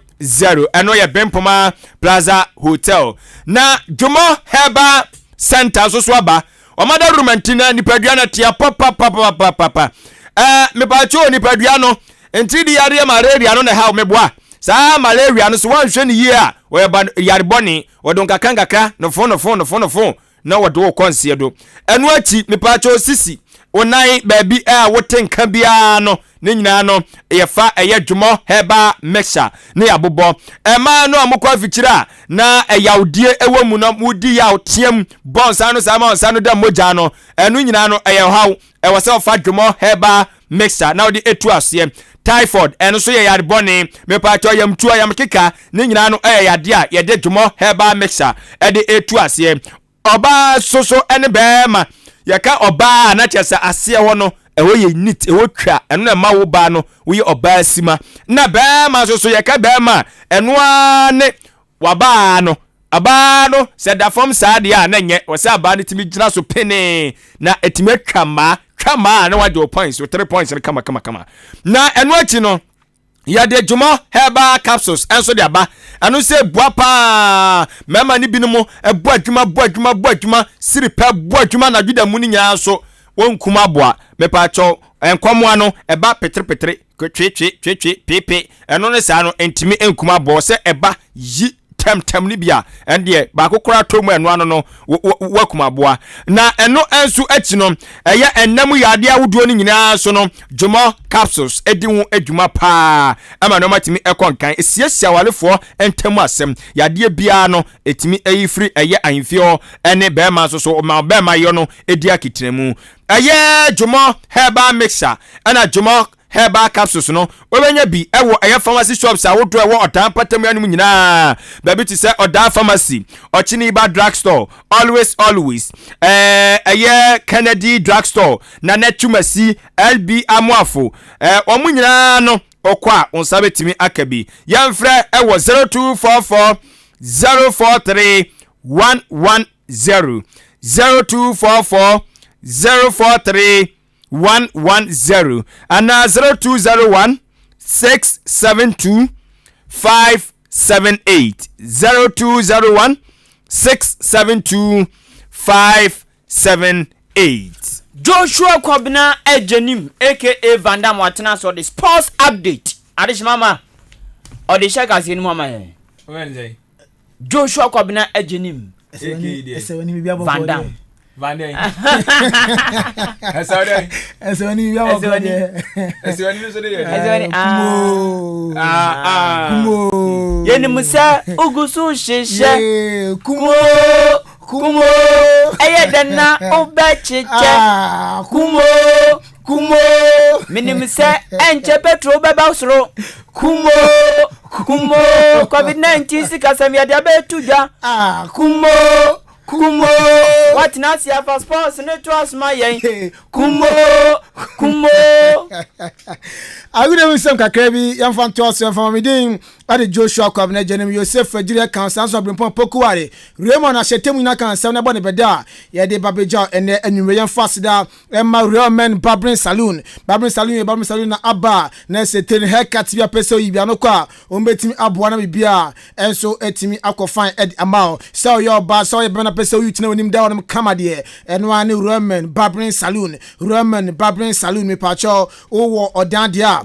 Ɛno yɛ Bempoma Plaza Hotel. Na Dwomɔ Herbal Center nso so aba. Ɔmada ruma nti na nipadua no tea papapapapapa. Mepatwo, nipadua no nti de yareɛ malaria no na ɛhaw meboa saa malaria no so woanhwɛ no yie a, ɔyɛ ba yare bɔne, wɔde nkakra nkakra nofo nofo nofo nofo na wɔde wo kɔ nseɛ do. Ɛno akyi mepatwo, sisi wo nan baabi a wote nka biara no ne nyinaa no yɛfa ɛyɛ Dwomɔ Herbal Mixture ne yɛabobɔ. Ɛmaa no a mokɔ afikyire a na ɛyawdie ɛwɔ mu no, modi yaw team bɔ nsa no saa ma nsa no da mogya no, ɛno nyinaa no ɛyɛ ɔhaw. Ɛwɔ sɛ ɔfa Dwomɔ Herbal Mixture na wode etu aseɛ. Typhoid, ɛno nso yɛ yare bɔne. Mepatwɔ, yamtuo, yamkeka, ne nyinaa no ɛyɛ yadeɛ a yɛde Dwomɔ Herbal Mixture ɛde etu aseɛ. Ɔbaa so so ɛne bɛrima, yɛka ɔbaa a na kyerɛ sɛ aseɛ hɔ no ɛhɔ yɛ neat, ɛhɔ twa, ɛno na ɛma wo baa no woyɛ ɔbaa sima. Na bɛrima nso so, yɛka bɛrima a, ɛno ara ne wabaa no. Abaa no sɛ da fam saa deɛ a na nyɛ wɔ sɛ abaa no tumi gyina so penee na ɛtumi atwa mmaa twa mmaa a na wagye wo points, wo 3 points no kama kama kama. Na ɛno akyi no yɛde Dwomɔ Herbal Capsules nso de aba. Ɛno nso ebua paa mmarima no binom bɔ adwuma, bɔ adwuma, bɔ adwuma siri pɛ, bɔ adwuma anadwo da mu no nyinaa nso wɔnkum aboa. Mepaakyɛw, nkɔmoa no ɛba peterepetere, twetwe twetwe pepe, ɛno ne saa no ntumi nkum aboa. Sɛ ɛba yi tɛmtɛm no bi a, ɛno deɛ baako koraa tɔ mu, ɛno ano no wakum aboa. Na ɛno nso akyi no ɛyɛ ɛnam yadeɛ ahodoɔ no nyinaa so no, Dwomɔ Capsules di ho adwuma paa ɛma nneɛma tumi ɛkɔ nkan, esiesie awarefoɔ ntam asɛm. Yadeɛ biara no ɛtumi ɛyi firi ɛyɛ ahemfie hɔ, ɛne bɛrima nso so ma bɛrima yɔ no ɛdi aketena mu. Ɛyɛ Dwomɔ Herbal Mixture ɛna Dwomɔ. Herbal capsules no, wobɛnya bi wɔ ɛyɛ pharmacy shops ahodoɔ ɛwɔ Ɔdaa mpɔtam anom nyinaa. Baabi te sɛ Ɔdaa Pharmacy, Ɔkyeniba Drug Store, Always Always, ɛɛ ɛyɛ Kennedy Drug Store, Nana Twumasi, LB Amoafo, ɛɛ wɔn nyinaa no wokɔ a wo nsa bɛtumi aka bi. Yɛmfrɛ wɔ 0244 043 110, 0244 043 110 anaa 0201 672 578 0201 672 578. Joshua Kwabena Agyenim aka Van Dam watena ase ɔde sports update adehyema ma ɔde hyɛ kaseɛ no mu ama yɛn. Joshua Kwabena Agyenim Van Dam. Van dɛn? Ɛsɛ dɛn? Ɛsɛ wani biribi abɔ kɔ deɛ. Ɛsɛ wani nso de yɛ. Ɛsɛ wani kumo. Kumo. Yɛnim sɛ ugu so hyehyɛ. Kumo. Kumo. Ɛyɛ dɛ na wobɛkyekyɛ. Kumo. Kumo. Menim sɛ ɛnkyɛ petro bɛba soro. Kumo. Kumo. Covid-19 sikasɛm yɛde abɛto dwa. Kumo. Kumo. Watena ase afa sports ne to asoma yɛn. Kumo. Kumo. Awurɛ mu nsɛm kakra bi yɛmfa ntoa so yɛmfa ma me din ade Joshua Kwabena Gyanim Yosef Adwiri ɛka saa nso Abrempɔn Pokuware Raymond Ahyɛtɛmu nyinaa ka nsɛm na ɛbɔ ne bɛda a yɛde ba bɛgyaw ɛnɛ anwummerɛ yɛmfa aseda ɛma Real Men Barbering Saloon. Barbering Saloon yɛ barbering saloon na aba a na ɛsɛ tiri no haircut bi a pɛ sɛ oyi bi ano kɔ a wɔn bɛtumi aboa na biribiara nso atumi akɔ fine ɛde ama wo. Sɛ ɔyɛ ɔbaa sɛ ɔyɛ bɛrima na pɛ sɛ oyi tena w'anim da hɔnom kama deɛ ɛno ara ne Real Men Barbering Saloon. Real Men Barbering Saloon mepaakyɛw wowɔ ɔdan deɛ a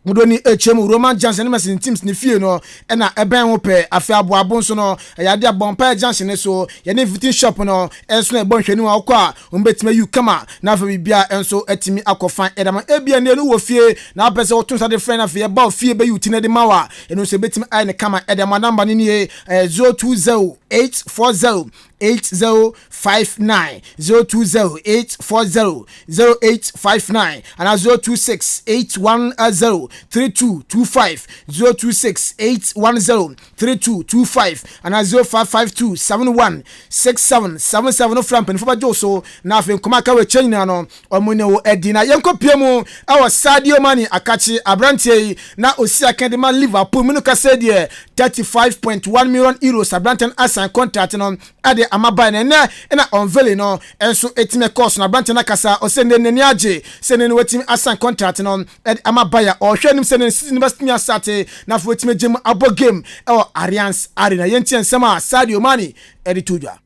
Dodoɔ ni ɛkyɛ mu Roman Junction ne Mason Teams ne fie no na ɛbɛn ho pɛɛ. Afei Aboabo nso no ɛyɛ adeɛ a Bɔmpaeɛ Junction no so yɛne Fitting Shop no nso na ɛbɔ nhwɛanim a wokɔ a wɔbɛtumi ayi wo kama na afei biribiara nso atumi akɔ fine ɛde ama. Ebia nnɛ no wowɔ fie na wopɛ sɛ woto nsa de frɛ na afei yɛba wo fie bɛyi wo ti no de ma wo a ɛno nso yɛbɛtumi ayɛ no kama ɛde ama. Number no nie, ɛyɛ 020840 8059 020 840 0859 anaa 026 810 3225 026 810 3225 anaa 0552 71 6777 no fra mpanyinfoɔ bɛgye wo so na afei nkɔmɔ aka wɔ akyire nyinaa no wɔn ne wo adi na yɛnkɔ pie mu ɛwɔ Sadio Mane akakye aberanteɛ yi na osi akan de ma Liverpool mu no kasa deɛ 35.1 million euros aberanteɛ no asan contract no de ama Bayern na ɛnɛ na unveiling no nso ɛtumi ɛkɔɔ so na aberanteɛ no akasa ɔsɛ nnɛ n'ani agye sɛ nnɛ no watumi asan contract no de ama Bayern ɔhwɛ anim sɛ nnɛ season no bɛtumi asate na afei watumi agye mu abɔ game ɛwɔ Allianz Arena yɛntie nsɛm a Sadio Mane de to dwa.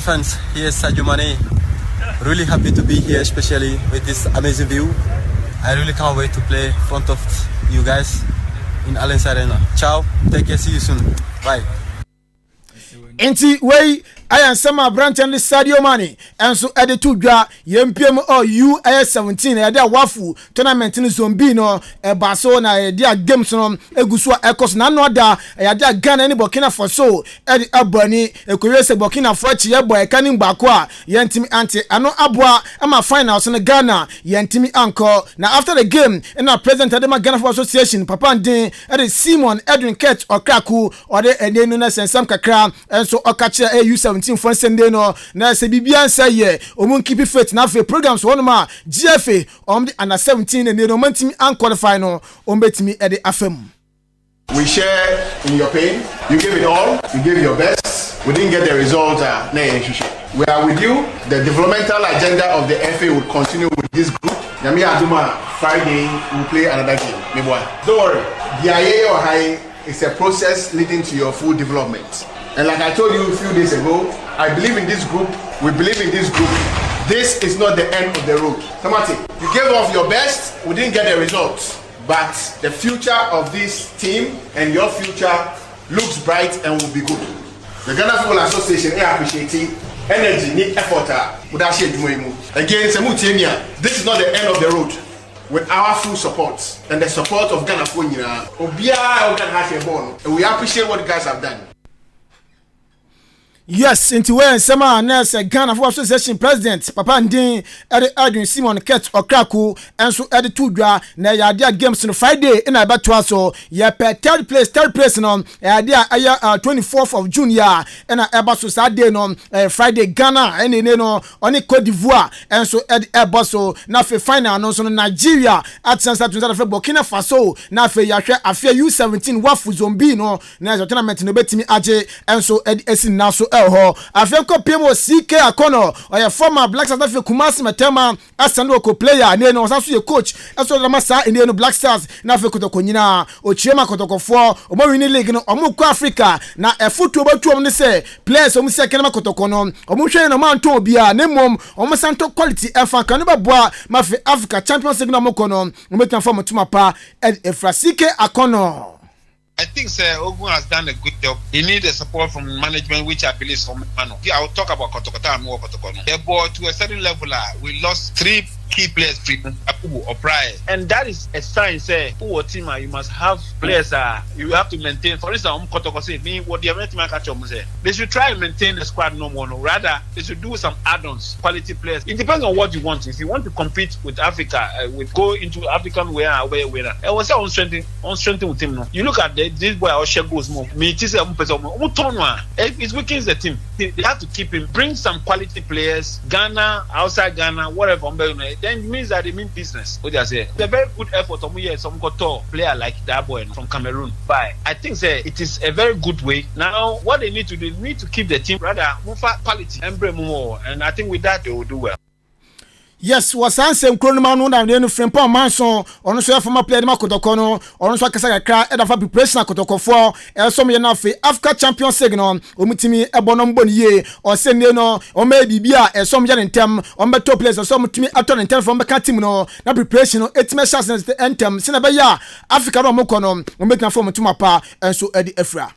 Fans, here's Sadio Mane. Really happy to be here, especially with this amazing view. I really can't wait to play in front of you guys in Allianz Arena. Ciao, take care, see you soon. Bye. Nti wei ɛyɛ nsɛm a aberanteɛ no de Sadio Mane nso de to dwa. Yɛn mpie mu ɔ U ɛyɛ 17 ɛyɛ de a wafu tournament no zone B no ɛba so na ɛyɛ de a games no egu so a ɛkɔ so na ano ada ɛyɛ de a Ghana ne Burkina Faso ɛde abɔ ani ɛkɔwie sɛ Burkinafoɔ akyi yɛbɔ ɛka no mu baako a yɛntumi ante ano aboa ama finals no Ghana yɛntumi ankɔ na after the game ɛna president ɛde ma Ghana Football Association Papa Nden ɛde Simon Edwin Kurt Okraku ɔde ɛnɛ no na sɛ nsɛm kakra nso ɔka kyerɛ ɛyɛ U17 foɔ nsɛm de no na sɛ biribiara nsɛ yɛ ɔmo nkeep fit na afei programs wɔnom a GFA ɔmo de under 17 na ɛnɛ no ɔmo ntumi anqualify no ɔmo bɛtumi ɛde afa mu. We share in your pain. You gave it all. You gave your best. We didn't get the result. We are with you. The developmental agenda of the FA will continue with this group. Nyame adom a, Friday we'll play another game. Meboa. Don't worry. The IA is a process leading to your full development. And like I told you a few days ago, I believe in this group. We believe in this group. This is not the end of the road. Samati, you gave off your best. We didn't get the results. But the future of this team and your future looks bright and will be good. The Ghana Football Association I appreciate energy, need effort. Again, this is not the end of the road. With our full support and the support of Ghana Football, and we appreciate what you guys have done. Yes, nti wei yɛ nsɛm a na ɛsɛ Ghana Football Association President Papa Ndin de Edwin Simon Kurt Okraku nso de to dwa. Na ɛyɛ adeɛ a games no Friday na ɛbɛtoa so. Yɛpɛ third place, third place no ɛyɛ adeɛ a ɛyɛ 24th of June yi a ɛna ɛba so saa day no ɛyɛ Friday. Ghana ɛna ɛne no ɔne Cote d'Ivoire nso de ɛbɔ so. Na afei final no nso no Nigeria atena nsa to nsa afei Burkina Faso. Na afei yɛahwɛ afei U17 WAFU Zone B no na ɛsɛ tournament no obetumi agye nso de asi ne nan so wɔ hɔ. Afei nkɔ piem wɔ CK Akonnor, ɔyɛ former Black Stars afei Kumasi Mɛtɛma Asante Kotoko player ne no ɔsan so yɛ coach ɛso de ma saa ɛnɛ no Black Stars na afei Kotoko nyinaa. Ɔkyerɛ ma Kotokofoɔ ɔmo wini league no, ɔmo kɔ Africa na ɛfotuo bɛtu ɔmo ne sɛ players ɔmo si akɛnɛ ma Kotoko no, ɔmo hwɛ na ɔmo antɔn obiara na mmom ɔmo san tɔ quality ɛfa kan no bɛboa ma afei Africa Champions League na ɔmo kɔ no ɔmo bɛtumi afa ɔmo toma pa ɛde efra CK Akonnor. I think Sir Ogun has done a good job. He needs the support from management, which I believe some man. I will talk about Kotoko and more Kotoko. The ball to a certain level, we lost three key players, Akubu or Pryor. And that is a sign, sɛ, wo team, you must have players you have to maintain. For instance, Kotoko sɛ, me, what the team catch sɛ, they should try and maintain the squad no more. No. Rather, they should do some add-ons, quality players. It depends on what you want. If you want to compete with Africa, with go into African where where I was on strengthening on strengthening with him. No, you look at the, this boy or share goals more. Me, it is a person. It weakens the team. They have to keep him. Bring some quality players, Ghana, outside Ghana, whatever. Then it means that they mean business. What they say? It's a very good effort. Some got player like that boy from Cameroon. But I think sɛ it is a very good way. Now, what they need to do, they need to keep the team rather more quality and bring more. And I think with that they will do well. Yes, wɔ saa nsɛm kuro no ma no na no Frimpong Manso, ɔno nso yɛ former player de ma Kotɔkɔ no, ɔno nso akasa kakra ɛda fa preparation akotɔkɔfoɔ ɛsɔm yɛ no afei Africa Champions League no ɔmu tumi ɛbɔ no mbɔ no yie. Ɔsɛ nne no ɔmo yɛ biribi a ɛsɔm yɛ ne ntɛm, ɔmo bɛtɔ players ɛsɔm tumi atɔ ne ntɛm fɔ ɔmo bɛka team no na preparation no ɛtumi ɛhyɛ ase ntɛm sɛnɛ ɛbɛyɛ a Africa no ɔmo kɔ no ɔmo bɛtumi afɔ ɔmo tuma pa ɛnso ɛde afira.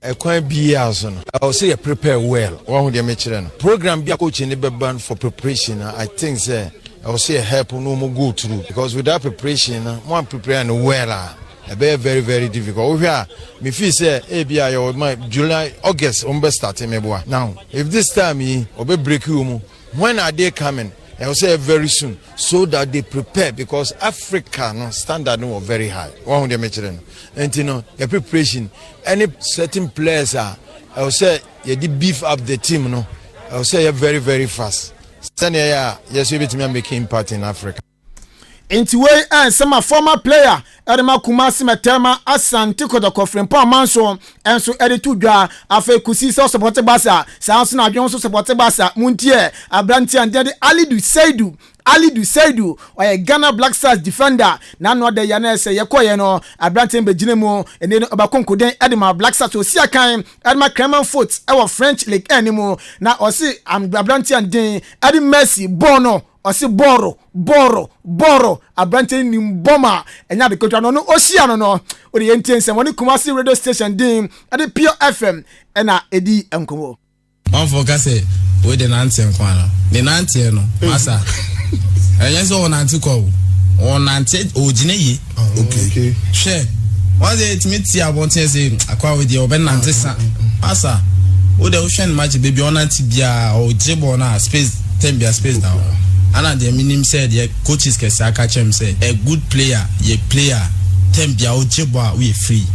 Ɛkwan biara so no, ɛwɔ sɛ yɛ prepare well. Wɔn ho deɛ mekyerɛ no, program bi a coach ne bɛba no for preparation no, I think sɛ ɛwɔ sɛ yɛ help no mo go through, because without preparation no, mo an prepare no well a, ɛbɛyɛ very very difficult. Wohwɛ a, me feel sɛ ebi a yɛwɔ ma July, August wɔn bɛ start meboa. Now if this time yi ɔbɛ break wɔ mu, when are they coming? Ɛwɔ sɛ very soon so that they prepare, because Africa no standard no wɔ very high. Wɔn ho deɛ mekyerɛ no, nti no yɛ preparation any certain players a ɛwɔ sɛ yɛde beef up the team no, ɛwɔ sɛ yɛ very very fast sɛnea yɛ a yɛsɛ yɛbɛtumi make impact in Africa. Nti wei nsɛm a former player ɛde ma Kumasi Mɛtɛma Asante Kɔtɔkɔ Frimpong Manso ɛnso ɛde to dwa. Afei Kusi sɛ ɔsupporte Barca, saa nso na adwene nso supporte Barca. Muntie aberanteɛ a de Alidu Seidu. Alidu Seidu ɔyɛ Ghana Black Stars defender. N'ano ɔda yɛ na ɛsɛ yɛkɔyɛ no, aberanteɛ bɛgyina mu ɛne no ɔbɛko nkoden ɛde ma Black Stars. Osi akan ɛde ma Clermont Foot ɛwɔ French League ɛne na ɔsi aberanteɛ den ɛde Messi bɔɔl no, ɔsi bɔɔlo bɔɔlo bɔɔlo. Aberanteɛ nim bɔm a ɛnyɛ ade ketewa no. Ɔno ɔhyia no, ɔde yɛn tie nsɛm ɔne Kumasi radio station din ɛde Pure FM ɛna ɛdi nkɔmɔ. Manfoɔ ka sɛ wei de nante nko ara ne nanteɛ no masa, ɛnyɛ sɛ ɔnante kɔ o, ɔnante ɔgyina yie. Hwɛ, wɔn sɛ etumi ti abɔnten sɛ akɔ wei deɛ ɔbɛnante sa masa. O de wohwɛ ne match beebi ɔnante biara, ɔgye bɔɔl no a, space ten bia space da hɔ. Ana deɛ minim sɛ deɛ coaches kɛse aka kyerɛ m sɛ a good player yɛ player ten bia ɔgye bɔɔl a woyɛ free.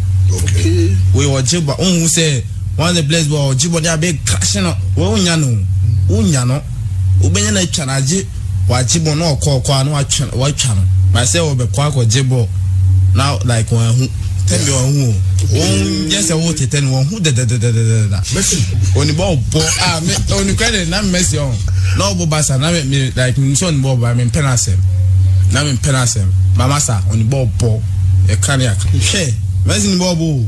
Wei ɔgye bɔɔl, ohun sɛ one of the players bɔ ɔgye bɔɔl de abɛ crash no, wɔn nya no, wonya no, wobɛnya no atwa no agye wagye bɔɔl na ɔkɔ ɔkɔ a na watwa watwa no ba sɛ ɔbɛkɔ akɔgye bɔɔl na like wɔn ahu tɛn bi wɔn ahu o, wɔn yɛ sɛ wɔn tete no wɔn ho dɛdɛdɛdɛdɛdɛ. Messi. Oni bɔɔl bɔ a me oni kura de na Messi ɔn na ɔbɔ Barca na me me like me nso oni bɔɔl ba me mpɛ n'asɛm na me mpɛ n'asɛm mama sa oni bɔɔl bɔ ɛka ne aka hwɛ Messi ni bɔɔl bɔ o,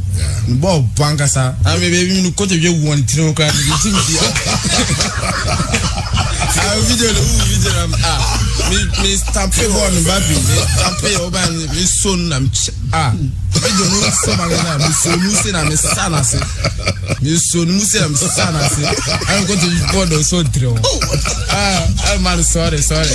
ni bɔɔl bɔ ankasa na me baabi mi no kote dwe wu wɔn tiri ho koraa mi ti mi di ah video no wu video na ah mi mi stampe bɔɔl no ba bi mi stampe ɔba mi so no na mi kyɛ ah video no so ma na mi so mu se na mi sa na se mi so no mu se na mi sa na se ɛna kote bɔɔl no so ntiri ho ah ah man, sorry, sorry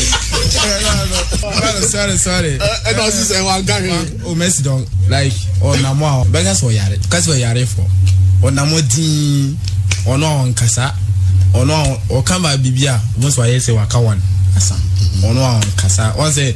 man, sorry, sorry. Ɛna ɔsi sɛ wa nka hwee. O Messi don like ɔnam a bɛka sɛ ɔyare kasi ɔyare fɔ ɔnam din. Ɔno a ɔnkasa, ɔno a ɔka ma biribi a, wɔn sɛ wayɛ sɛ waka one asa. Ɔno a ɔnkasa, wɔn sɛ.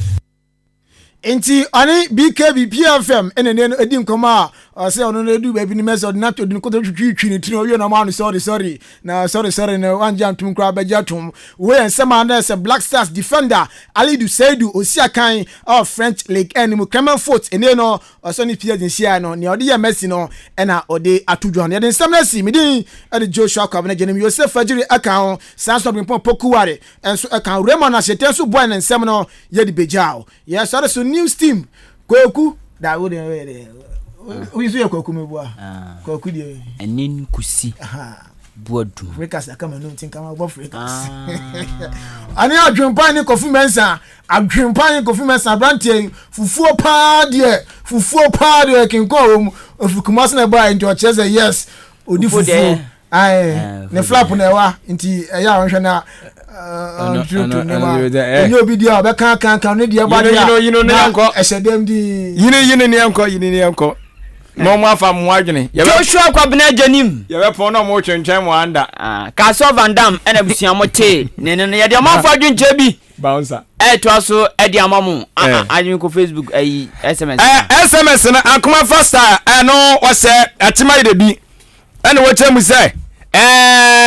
Nti ɔne BKB PFM ɛna ne no edi nkɔmɔ a ɔsɛ ɔno no edu baabi no mɛsɛ ɔde n'ato ɔde ne kɔtɔ twitwi ne tiri ɔwie na ɔmo ano sɔre sɔre na sɔre sɔre no wangye antom koraa bɛgye atom. Wei yɛ nsɛm a na ɛsɛ Black Stars defender Alidu Seidu osi akan ɛwɔ French Ligue 1 no mu Clermont Foot ene no ɔsɛ ne PSG nhyiae no nea ɔde yɛ Messi no ɛna ɔde ato dwa no. Yɛde nsɛm no asi me din ɛde Joshua Kwabena Gyanim Yosef Fajiri ɛka ho saa nso na Brimpong Pokuware nso ɛka ho Raymond Ahyete nso boae ne nsɛm no yɛde begyaw. Yɛsɔre so news team Kwaku da wo deɛ woyɛ deɛ woyi so yɛ Kwaku meboa ah. Kwaku deɛ ɛne nkusi buadum Frekas aka m'anum nti nka mabɔ Frekas ah. ane adwempa ne Kofi Mensah adwempa ne Kofi Mensah aberanteɛ yi fufuo paa deɛ fufuo paa deɛ kenkɔn wɔ mu ofiri Kumasi na ɛbaa nti ɔkyerɛ sɛ yes odi fufuo ae eh, ne flap na ɛwa nti ɛyɛ a ɔnhwɛ na ɔntutu nneɛma ɛnyɛ obi deɛ ɔbɛka kan kan ne deɛ ba deɛ a na ɛhyɛ dɛm din. Yini yini ne yɛnkɔ yini ne yɛnkɔ na ɔmo afa mo adwene. Joshua Kwabena Agyanim. Yɛbɛpɔn na ɔmo twentwɛn mo anda. Ah, Kasɔ Van Dam ɛna abusua mo tee ne ne no yɛde ɔmo afɔ adwenkyerɛ bi. Bouncer. Ɛtoa so ɛde ama mo. Adwene kɔ Facebook ɛyi SMS. SMS no akoma fasta ɛno wɔsɛ akyema yɛ bi. Ɛna wɔkyerɛ mu sɛ ɛɛ.